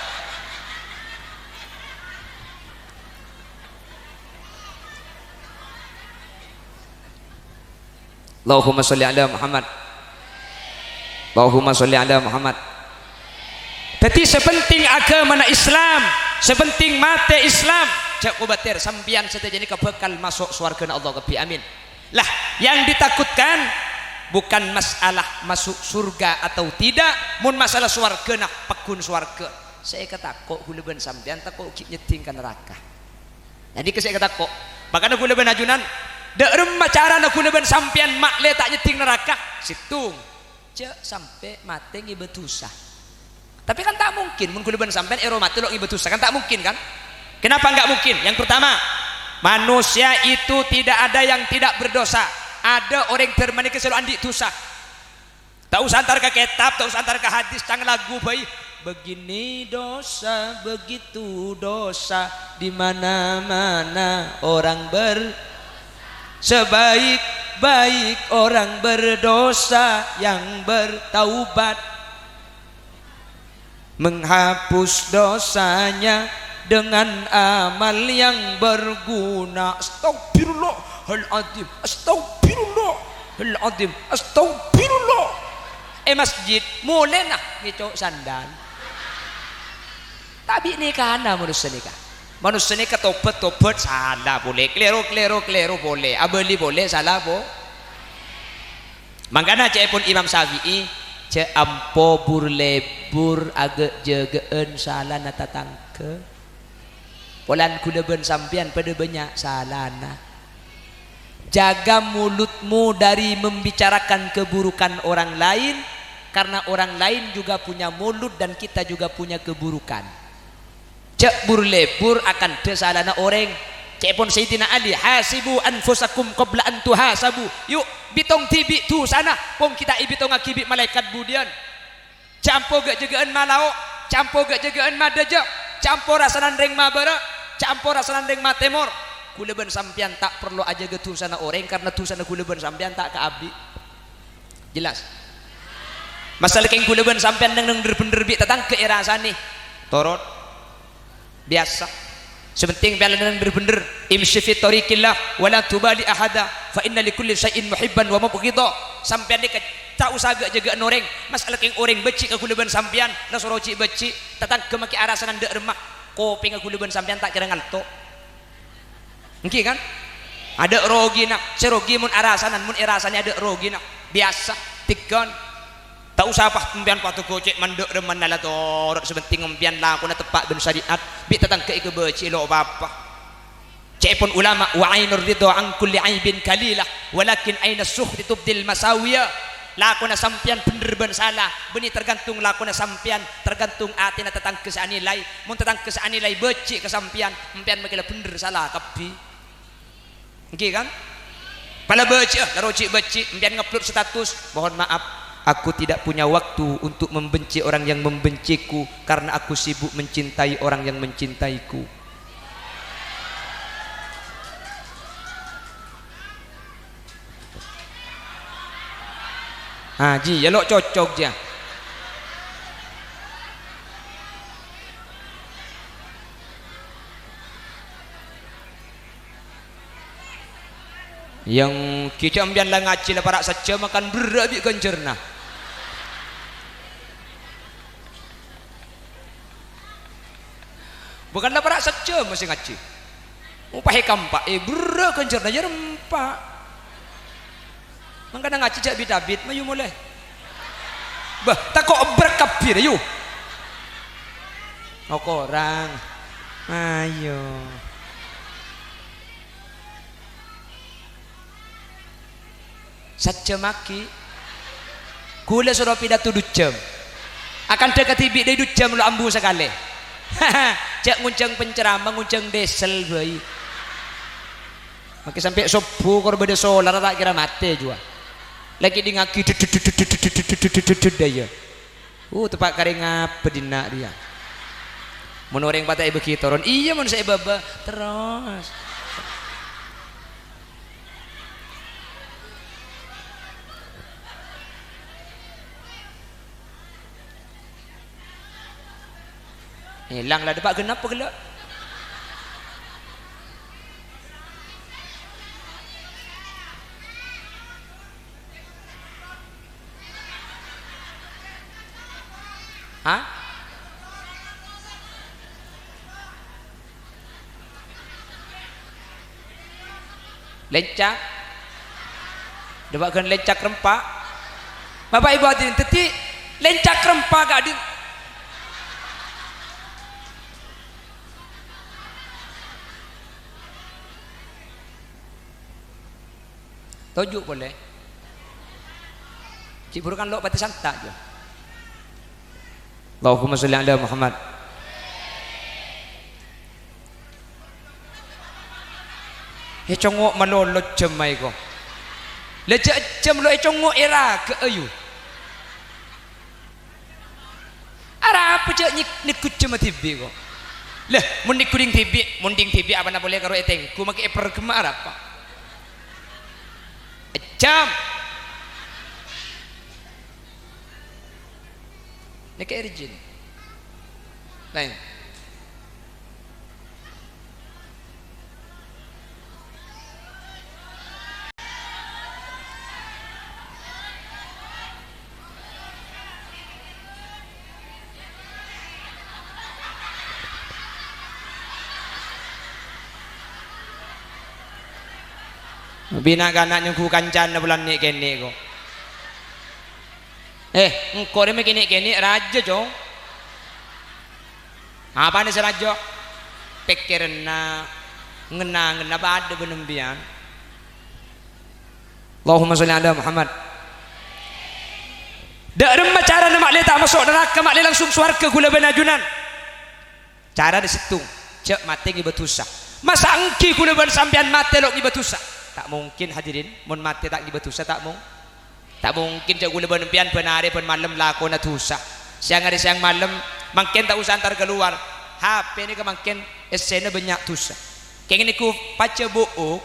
Allahumma sholli ala Muhammad. Allahumma sholli ala Muhammad. Dhâddhi, sè penting aghâmana Islam, sè penting matè Islam. Jhâ' kobâtèr, sampèyan sadhâjâ nèka bhâkal maso' sowarghâna Allah kabbhi. Amin. Lah, yang ditakutkan bukan masalah masuk surga atau tidak, mon masalah sowarghâna, pagghun sowarghâ. Sè èkatako' ghulâ bân sampèyan tako' ghi' nyeddhing ka naraka. Jadi, kèsè' katako'. Makana ghulâ bân ajunan, dâ' remma carana ghulâ bân sampèyan ma'lè ta' nyeddhing naraka? Sèttong, jhâ' sampè' matè ngèbâ dhusa. Tapè kan ta' mungkin, mon ghulâ bân sampèyan èro matè lo' ngèbâ dhusa, kan ta' mungkin, kan? Kenapa nggak mungkin? Yang pertama, manusia itu tidak ada yang tidak berdosa. Adâ orèng dhârmana kèsè lo' andi' dhusa. Ta' osa entar ka kètab, ta' osa entar ka hadis, cang lagu bhâi. Begini dosa, begitu dosa, di mana-mana orang ber-, sebaik-baik orang berdosa yang bertaubat. Menghapus dosanya dengan amal yang berguna. Astagfirullahaladzim, astagfirullahaladzim, astagfirullah. È masjid, molèna ngèco' sandal. Ta' bi' nèkana manossa nèka. Manossa nèka tobhât, tobhât, sala polè. Kalèro, kalèro, kalèro polè. Abâli polè, sala po-, Mangkana ca'èpon Imam Syafi'i, "Jhâ' ampo bur-lebbur aghâ'-jâghâ'ân salana tatangghâ." Polana ghulâ bân sampèyan padâ bânnya' salana. Jaga mulutmu dari membicarakan keburukan orang lain, karena orang lain juga punya mulut dan kita juga punya keburukan. Jhâ' bur-lebbur akandhâ salana orèng. Ca'èpon Sayyidina Ali, "Hasibu anfusakum qabla an tuhasabu." Yu', bitong dhibi' dhusana, pong ghi' ta' èbitongngaghi bi' malaèkat budiyân. Jhâ' ampo ghâ'-jâghâ'ân malao, jhâ' ampo ghâ'-jâghâ'ân madhâjâ, jhâ' ampo rasanan rèng mabârâ', jhâ' ampo rasanan rèng matèmor. Ghulâ bân sampèyan ta' parlo ajâgâ dhusana orèng, karna dhusana ghulâ bân sampèyan ta' kaabi'. Jelas? Masalah kèng ghulâ bân sampèyan neng-neng dhâr-bhendhâr bi' tatangghâ èrasanè. Torot. Biyasa. Sè penting pèyan neng-neng dhâr-bhendhâr. "Imshi fi thariqillah wa la tubali ahada, fa inna li kulli syai'in muhibban wa mubghidha." Sampèyan nèka ta' osa ghâ'-jâghâ'ân orèng. Masalah kèng orèng bâji' ka ghulâ bân sampèyan, la soro jhi' bâji', tatangghâ makè arasanan dâ' remma. Kopèngnga ghulâ bân sampèyan ta' kèra nganto'. Èngghi, kan? Adâ' rogina, sè rogi mon arasanan, mon èrasanè adâ' rogina. Biyasa, tèghân. Ta' osa pas empèyan padâ ghocè' mandâ' remmanna la torot, sè penting empèyan lakona teppa' bân syariat, bi' tatangghâ èkabâji'i lo' pa-apa. Ca'èpon ulama, "Wa ainur ridha an kulli aibin qalilah, walakin ainas sukhti tubdil masawiya." Lakona sampèyan bhendher bân sala, bânnè tergantung lakona sampèyan, tergantung atèna tatangghâ sè anilai. Mon tatangghâ sè anilai bâji' ka sampèyan, empèyan makè la bhendher sala kabbhi. Èngghi, kan? Pala bâji'â, la roji' bâji', empèyan ngupload status, "Mohon maaf, aku tidak punya waktu untuk membenci orang yang membenciku, karena aku sibuk mencintai orang yang mencintaiku." Ah, jiyâ lo' cocok, jiyâ. Yang kita empèyan la ngajhi la para' sajjhâm, kan berrâ' bi' ghânjhârna. Bukan la para' sajjhâm masih ngajhi. Mopaè kampa, eh, berrâ' ghânjhârna, yâ rempa'. Mangkana ngajhi jhâ' bit-abit, mayu molè. Bâh, tako' ebbhâr kabbhi, yu. Oh, korang. Ayo. Sajjhâmmaghi. Ghulâ soro pidato du jhâm. Akantha kadhibi' dâi du jhâm lo' ambu sakalè. Jhâ' ngonjhâng penceramah, ngonjhâng diesel bhâi. Makè sampè' sobbhu kor bâdâ solar ta' kèra matè juwâ. La kèdingngaghi dâ' iyâ. Uh, teppa' karè ngabâ dinna' rèya. Mon orèng patè èbâghi toron, iyâ mon sè è bâbâ, terros. Èlang la, dâpa' genep ghellâ'. Lèncak. Dâpa' ghân lèncak rempa'. Bapa' Ibu hadirin, dhâddhi lèncak rempa' ka'din-, toju' polè. Cè' buru kan lo' patè santa', jâ. Allahumma sholli ala Muhammad. Ècongngo' malolo jhâmma èko. La jhâ' jhâm lo' ècongngo' èra ghâ' ayu. Arapa jhâ' nyè-, neggu' jhâmma dhibi' ko'. Lah, mon neggu' dhing dhibi', mon dhing dhibi' apana polè karo ètèngghu, make èperghemma arapa? Jhâm. Nèka èrjin. Laèn. Bina kana' nyongghu kancana bulân nè'-kènè' ko'. Eh, engko' rè mè' kènè'-kènè' rajâ, Cong. Apana sè rajâ? Pèkkèranna, ngen-angenna padâ bân empèyan. Allahumma sholli ala Muhammad. Dâ' remma carana ma'lè ta' maso' naraka, ma'lè langsung sowarghâ ghulâ bân ajunan? Carana sèttong, jhâ' matè ngèbâ dhusa. Masa èngghi ghulâ bân sampèyan matè lo' ngèbâ dhusa? Ta' mungkin, hadirin. Mon matè ta' ngèbâ dhusa, ta' mung-, ta' mungkin jhâ' ghulâ bân empèyan bân arè bân malem lakona dhusa. Sèyang arè sèyang malem, mangkèn ta' osa entar kalowar. H P nèka mangkèn èssèna bânnya' dhusa. Kèng nèko pajhâ bu'uk.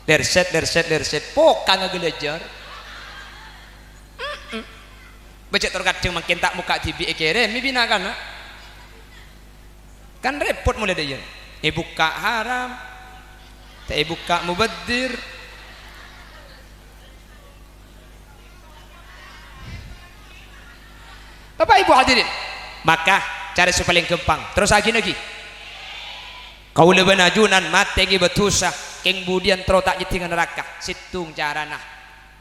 Lerset, lerset, lerset. Pokang aghâlâjâr. Mm-mm. Bâjâ tor kadhâng mangkèn ta' mokka' dhibi' èkèrèm, mè' bina kana'. Kan rèpot molaè dâ' iyâ. Èbukka' haram. Ta' èbukka' mubazir. Bapa' Ibu hadirin, maka cara sè palèng ghâmpang, terrossaghi naghi. Kaulâ bân ajunan matè ngèbâ dhusa, kèng budiyân terro ta' nyèddhing ka naraka? Sèttong carana,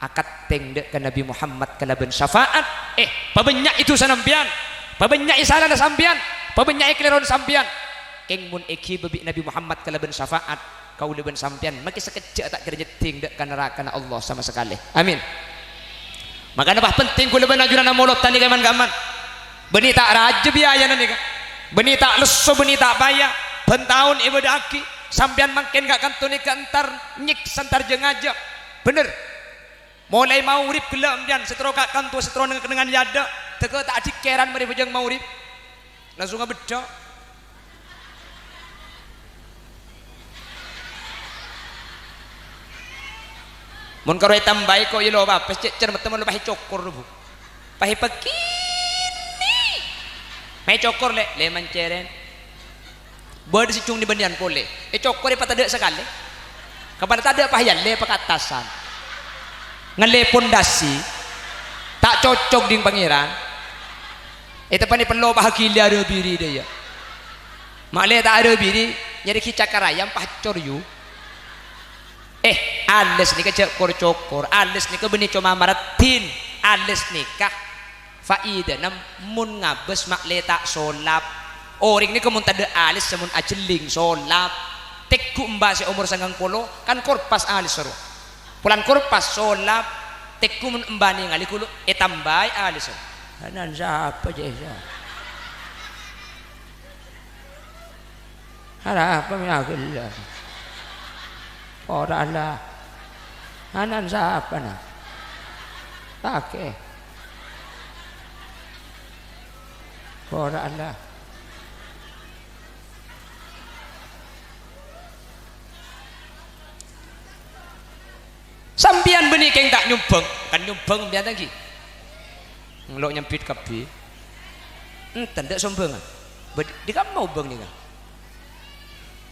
akantèng dâ' ka Nabbhi Muhammad kalabân syafa'at. Eh, pabânnya'è dhusa sampèyan, pabânnya'è salana sampèyan, pabânnya'è kalèrona sampèyan. Kèng mon èghibâ bi' Nabbhi Muhammad kalabân syafa'at, kaulâ bân sampèyan makè sakejjhâ' ta' kèra nyèddhing dâ' ka narakana Allah sama sakalè. Amin. Makana pas penting kaulâ bân ajunan amolodhân nèka, man-kamman. Bânnè ta' rajâ biayana nèka. Bânnè ta' lesso, bânnè ta' paya. Bân taon èbâdâ'aghi. Sampèyan mangkèn ka kanto nèka entar nyèksa, entar jâ-ngajâ. Bhender. Molaè maghrib ghellâ' empèyan, sè terro ka kanto, sè terro neng-kennengngan è adâ'. Tèghâ ta' adhikkèran marè bhâjâng maghrib. Langsung abeddhâ. Mon karo ètambâi ko' iyâ lo' apa, cè' cermettè mon lo' pas ècokor, Bu. Pas èpakènè'. Mè' ècokor, Lè', Lè' mancèrèn. Bâdâ sè cong nè bânnèyan polè. Ècokor èpatadâ' sakalè. Kapala tadâ' pas èyallè pakattasan. Ngallè pondasi. Ta' cocok dhing Pangèran. Èteppanè pello pas aghili arabiri dâ' iyâ. Ma'lè ta' arabiri, nyarè ghi' cakar ayam pas cor yu. Eh, alès nèka jhâ' kor-cokor, alès nèka bânnè coma maraddhin, alès nèka faèdana mon ngabâs ma'lè ta' solap. Orèng nèka mon tadâ' alès, mon ajhelling solap. Tèngghu emba sè omor sangang polo, kan korpas alès rowa. Polana korpas solap, tèngghu mon emba nèngalè ghulâ ètambâi alès rowa. Hanan sapa, jâ, sapa? Arapa mè' aghellâ'? Ora la. Hanan sapa, na? Kakè. Ora la. Sampèyan bânnè kèng ta' nyombhâng, kan nyombhâng sampèyan ta' ghi? Lo' nyambit kabbhi. Enten, tadâ' sombhângan. Bâd-, dhi kamma ombhâng nèka?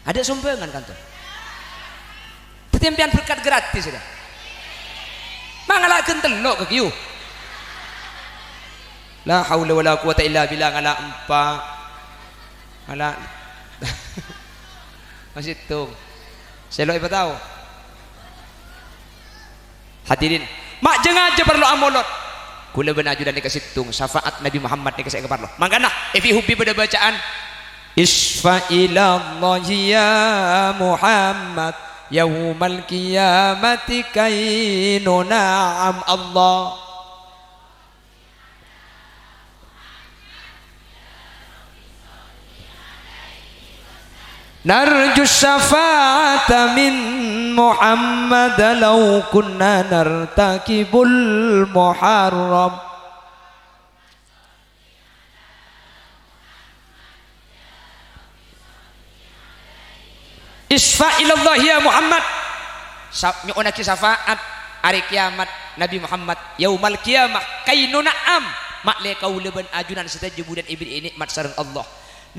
Adâ' sombhângan kanto. Dhâddhi sampèyan berkat gratis, ya. Mangala ghân tello' ka ghiyu. La haula wala quwata illa billah, ngala' empa'. Ngala' masèttong. Sè lo' èpatao. Hadirin, ma' jhâ-ngajhâ parlo amolod. Kaulâ bân ajunan nèka sèttong, syafaat Nabi Muhammad nèka sè èkaparlo. Mangkana, èbi-hubbi bâdâ bâcaan, "Isfa' ilallahi ya Muhammad, yaumal qiyamati kainu na'am Allah." Narju syafa'ata min Muhammad law kunna nartakibul muharram. Isfa' ilallah ya Muhammad. Sa-, nyo'onnaghi syafaat arè kiyamat Nabi Muhammad, yaumal qiyamah, kainu na'am. Ma'lè kaulâ bân ajunan sadhâjâ budiyân èberri'i nè'mat sareng Allah.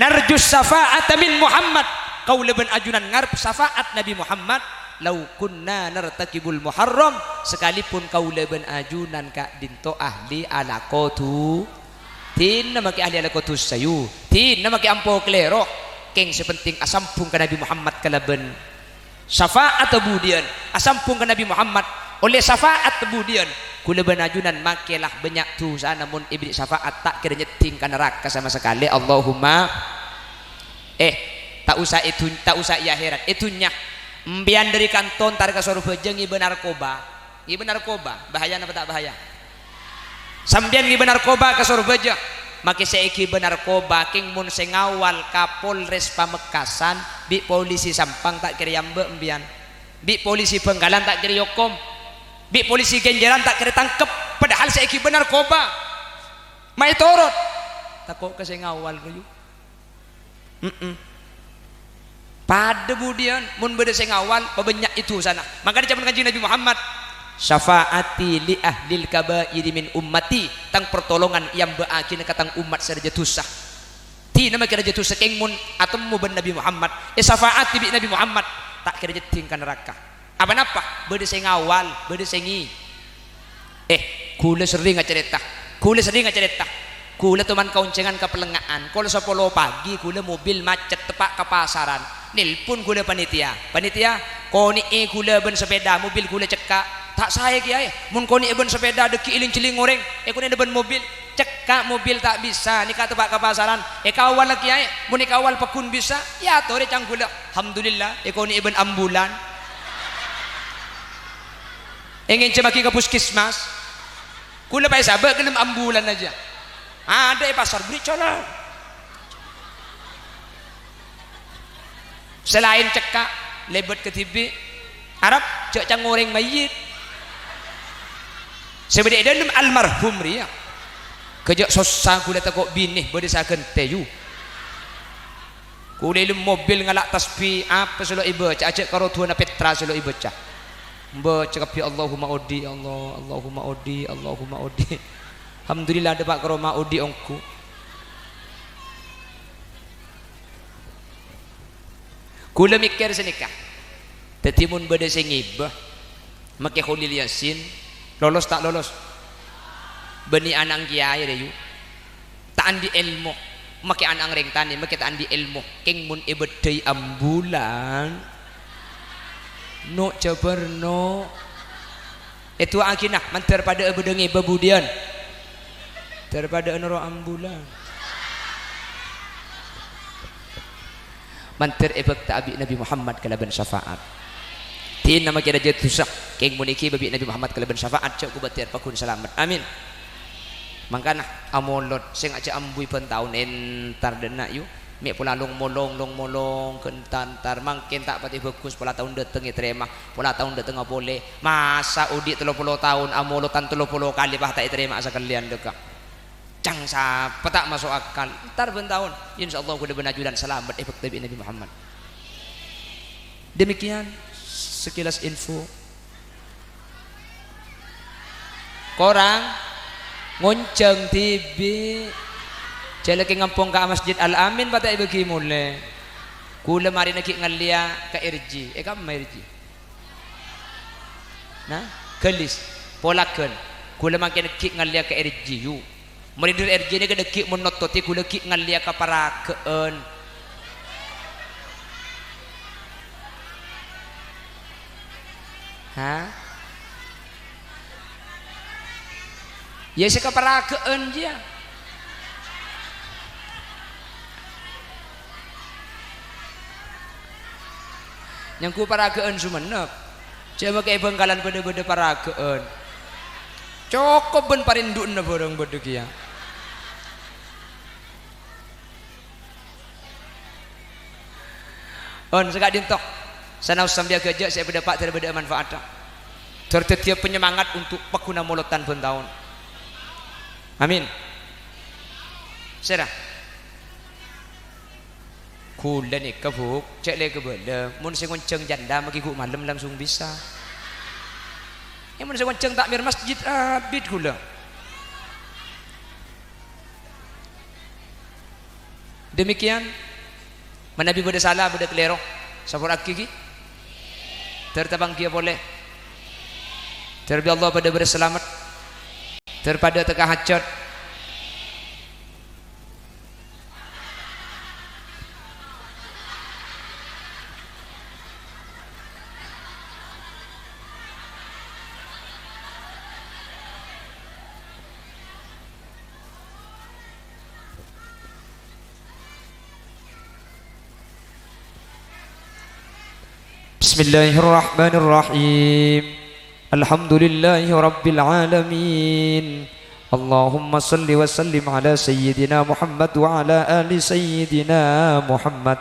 Narju syafa'ata min Muhammad. Kaulâ bân ajunan ngarep syafaat Nabi Muhammad. Lau kunna nartakibul muharram, sakalèpon kaulâ bân ajunan ka'dinto ahli alako du-, Dinna makè ahli alako dusa, yu. Dinna makè ampo kalèro. Kèng sè penting asambhung ka Nabi Muhammad kalabân syafaat budiyân. Asambhung ka Nabi Muhammad ollè syafaat budiyân. Kaulâ bân ajunan makè la bânnya' dusana mon èberri' syafaat ta' kèra nyèddhing ka naraka sama sakalè. Allahumma. Eh, ta' osa è dun-, ta' osa è akhèrat. È dhunnya, empèyan dâri kanto entar ka Sorbhâjâ ngibâ narkoba. Ngibâ narkoba, bahaya napa ta' bahaya? Sampèyan ngibâ narkoba ka Sorbhâjâ, makè sè èghibâ narkoba kèng mon sè ngawal Kapolres Pamekasan, bi' polisi Sampang ta' kèra èambâ' empèyan. Bi' polisi Bhângkalan ta' kèra èokom. Bi' polisi Ghânjhârân ta' kèra ètangkep, padahal sè èghibâ narkoba. Ma' ètorot. Tako' ka sè ngawal, rowa. Mm-mm. Padâ budiyân, mon bâdâ sè ngawal, pabânnya'è dusana. Mangkana ca'èpon Kanjeng Nabi Muhammad, "Syafa'ati li ahlil kaba'iri min ummati." Tang partolongan èambâ'âghina ka tang ommat sè rajâ dusa. Dinna makè rajâ dusa kèng mon atemmo bân Nabi Muhammad, èsafa'ati bi' Nabi Muhammad, ta' kèra nyèddhing ka naraka. Apa-napa? Bâdâ sè ngawal, bâdâ sè ngi-, eh, kaulâ serrèng acarèta. Kaulâ serrèng acarèta. Kaulâ toman kaonjhângan ka Pellengnga'an. Kol sapolo pagi, kaulâ mobil macet teppa' ka pasaran. Nelpon kaulâ panitia. "Panitia, konè'è kaulâ bân sepèda, mobil kaulâ cekka'." "Ta' saè, Kèyaè. Mon konè'è bân sepèda, dhâggi' èling-jhelling orèng. Èkonè'è bân mobil." "Cekka' mobil ta' bisa, nèka teppa' ka pasaran." "Èkawal, Kèyaè. Mon èkawal pagghun bisa, èyatorè cangghulâ." Alhamdulillah, èkonè'è bân ambulan. Èngènjhâmaghi ka puskesmas. Kaulâ pas èsabâ' ghellem ambulan ajâ. Adâ' è pasar, bâri' jhâlân. Sè laèn cekka', lèbât kadhibi'. Arep jhâ' cang orèng mayyit. Sè bâdâ è dâlem almarhum rèya. Ghâjâ' sossa kaulâ tako' binè bâdâ sè aghântè, yu. Kaulâ è dâlem mobil ngala' tasbih, apa sè lo' èbâca, ajâ' karo du'âna Petra sè lo' èbâca. Bâca kabbhi, "Allahumma odi, ya Allah, Allahumma odi, Allahumma odi." Alhamdulillah, dâpa' ka roma odi ongghu. Kaulâ mèkkèr sanèka. Dhâddhi, mon bâdâ sè ngibâ, makè Kholil Yasin, lolos ta' lolos? Bânnè ana'na kèyaè rèya, yu. Ta' andi' èlmo. Makè ana'na orèng tanè, makè ta' andi' èlmo. Kèng mon èbâddhâi ambulan, no' jhâbâr, no'. Èdu'aaghina, mandhâr padâ'â bâdâ ngibâ budiyân? Dâr padâ'â noro' ambulan. Mandhâr èbhâkta bi' Nabi Muhammad kalabân syafaat. Dinna makè rajâ dusa, kèng mon èghibâ bi' Nabi Muhammad kalabân syafaat, jhâ' kobâtèr pagghun salamet. Amin. Mangkana, amolod, sènga' jhâ' ambuy bân taon entar dâ' enna', yu. Mè' pola long-molong, long-molong, ghân tantar. Mangkèn ta' patè bhâghus, pola taon dâteng ètarèma, pola taon dâtengnga polè. Masa odi' tello polo taon, amolod tan tello polo kalè, pas ta' ètarèma sakalèyan, dâ' ka. Cang sapa ta' maso' akal. Entar bân taon. Insyaallah kaulâ bân ajunan salamet èbhâkta bi' Nabi Muhammad. Demikian sekilas info. Korang? Ngonjhâng dhibi'. Jhâ' lakè ngampong ka Masjid Al-Amin, pas ta' èbâghi molè. Kaulâ marèna ghi' ngallèya ka R J. È kamma R J? Nah, ghâlis. Polaghân. Kaulâ mangkèn ghi' ngallèya ka R J, yu. Mon è dâr R J nèka dhâggi' mon nottotè kaulâ ghi' ngallèya ka Paraghâ'ân. Ha? Iyâ, sè kaparagâ'ân, jiyâ. Nyangghu paragâ'ân Songennep. Jhâ' makè è Bhângkalan bâdâ-bâdâ paragâ'ân. Cokop bân parèndhu'ânna bhârâng bâdâ kèya. On, saka'dinto. Sanaos sampèyan ghâjâ' sè èpadâpa' dhâri bâdâ manfaat. Dhâr dhâddhiyâ panyemangat untuk pagghuna molodhân bân taon. Amin. Sèra. Ghulâ nèka, Bu', cè' lè kabâlâ. Mon sè ngonjhâng jhândhâ maghi ghu' malem langsung bisa. È, mon sè ngonjhâng takmir masjid, abit ghulâ. Demikian, manabi bâdâ sala, bâdâ kalèro, sapora'aghi, ghi. Dhâr tapanggiyâ polè. Dhâr bi' Allah padâ bârâs salamet. Dhâr padâ tekka hajhât. Bismillahirrahmanirrahim. Alhamdulillahirabbil alamin. Allahumma shalli wa sallim ala sayyidina Muhammad wa ala ali sayyidina Muhammad.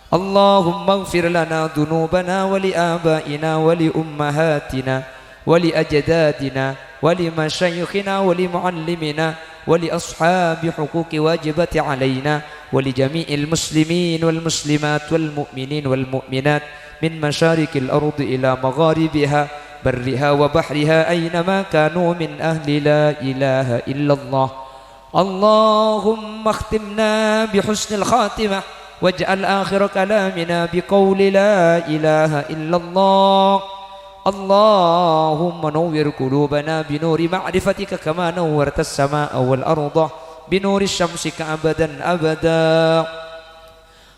Allahumma ighfir lana dzunubana wa li abaina wa li ummahatina wa li ajdadina wa li masyayikhina wa li muallimina wa li ashabi huquqi wajibati alaina wa li jami'il muslimin wal muslimat wal mu'minin wal mu'minat min masyariqil ardi ila magharibiha, barriha wa bahriha, aina ma kanu, min ahli la ilaha illallah. Allahumma akhtimna bi husnil khatimah, waj'al akhira kalamina bi qawli la ilaha illallah. Allahumma nawwir qulubana bi nuri ma'rifatika kama nawwartas sama'a wal arda bi nuri syamsika abadan abada.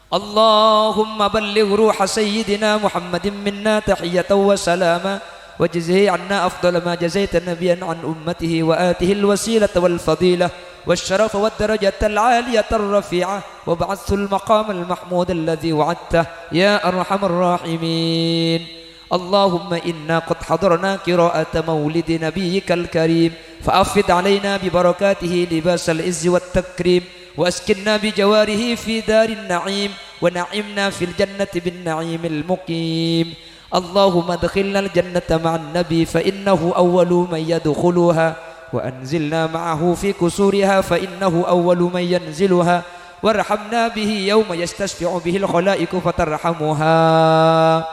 Allahumma balligh ruha sayyidina Muhammadin minna tahiyatan wa salama, wajzih anna afdala ma jazaita nabiyyan an ummatihi wa atihil wasilata wal fadilah wasyarafa wad darajatal aliyatar rafi'ah wab'athhul maqamal mahmudal ladzi wa'adtah ya arhamar rahimin. Allahumma inna qad hadarna qira'ata maulidi nabiyyikal karim, fa afid alaina bi barakatihi libasal izzi wat takrim, wa askinna bi jawarihi fi darin na'im, wa na'imna fil jannati bin na'imil muqim. Allahumma adkhilnal jannata ma'an nabi fa innahu awwalu man yadkhuluha, wa anzilna ma'ahu fi qusuriha fa innahu awwalu man yanziluha, warhamna bihi yawma yastasfi'u bihil khalaiqu fatarhamuha.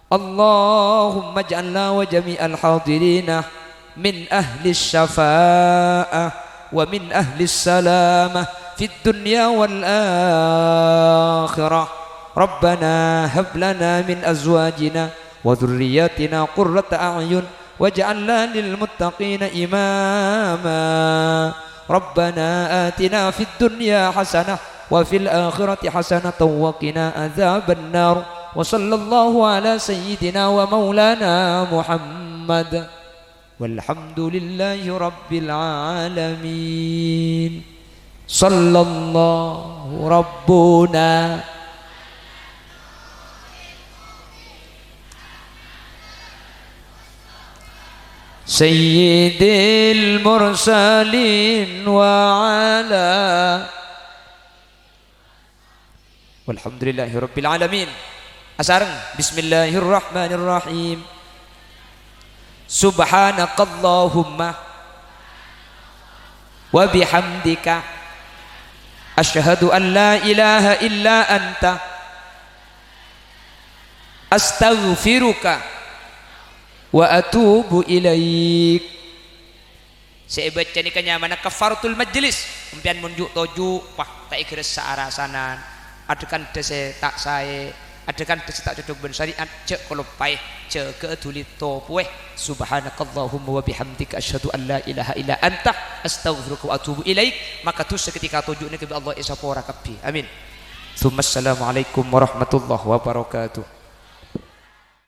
Allahumma ij'alna wa jami'al hadirina min ahli syafa'ah wa min ahli salamah fid dunya wal akhirah. Rabbana hab lana min azwajina wa dzurriyyatina qurrata a'yun waj'alna lil muttaqina imama. Rabbana atina fid dunya hasanah wa fil akhirati hasanatan wa qina adzabannar. Wa sallallahu ala sayyidina wa maulana Muhammad. Walhamdulillahi rabbil alamin. Sallallahu rabbuna sayyidil mursalin wa ala. Walhamdulillahi rabbil alamin. Asareng, bismillahirrahmanirrahim. Subhanakallahumma wa bihamdika, asyhadu an la ilaha illa anta, astaghfiruka wa atubu ilaik. Sè èbâca nèka nyamana kaffaratul majlis. Sampèyan mon ju'-toju', pas ta' èghâressa arasanan. Adâ-kandâ sè ta' saè, adâ-kandâ sè ta' cocok bân syariat, jhâ' kaloppaè, jâgâ'â dhuli topowè. Subhanakallahumma wa bihamdika, asyhadu an la ilaha illa anta, astaghfiruka wa atubu ilaik. Maka dhusa ghânèka toju' nèka bi' Allah èsapora kabbhi. Amin. Tsumma assalamualaikum warahmatullahi wabarakatuh.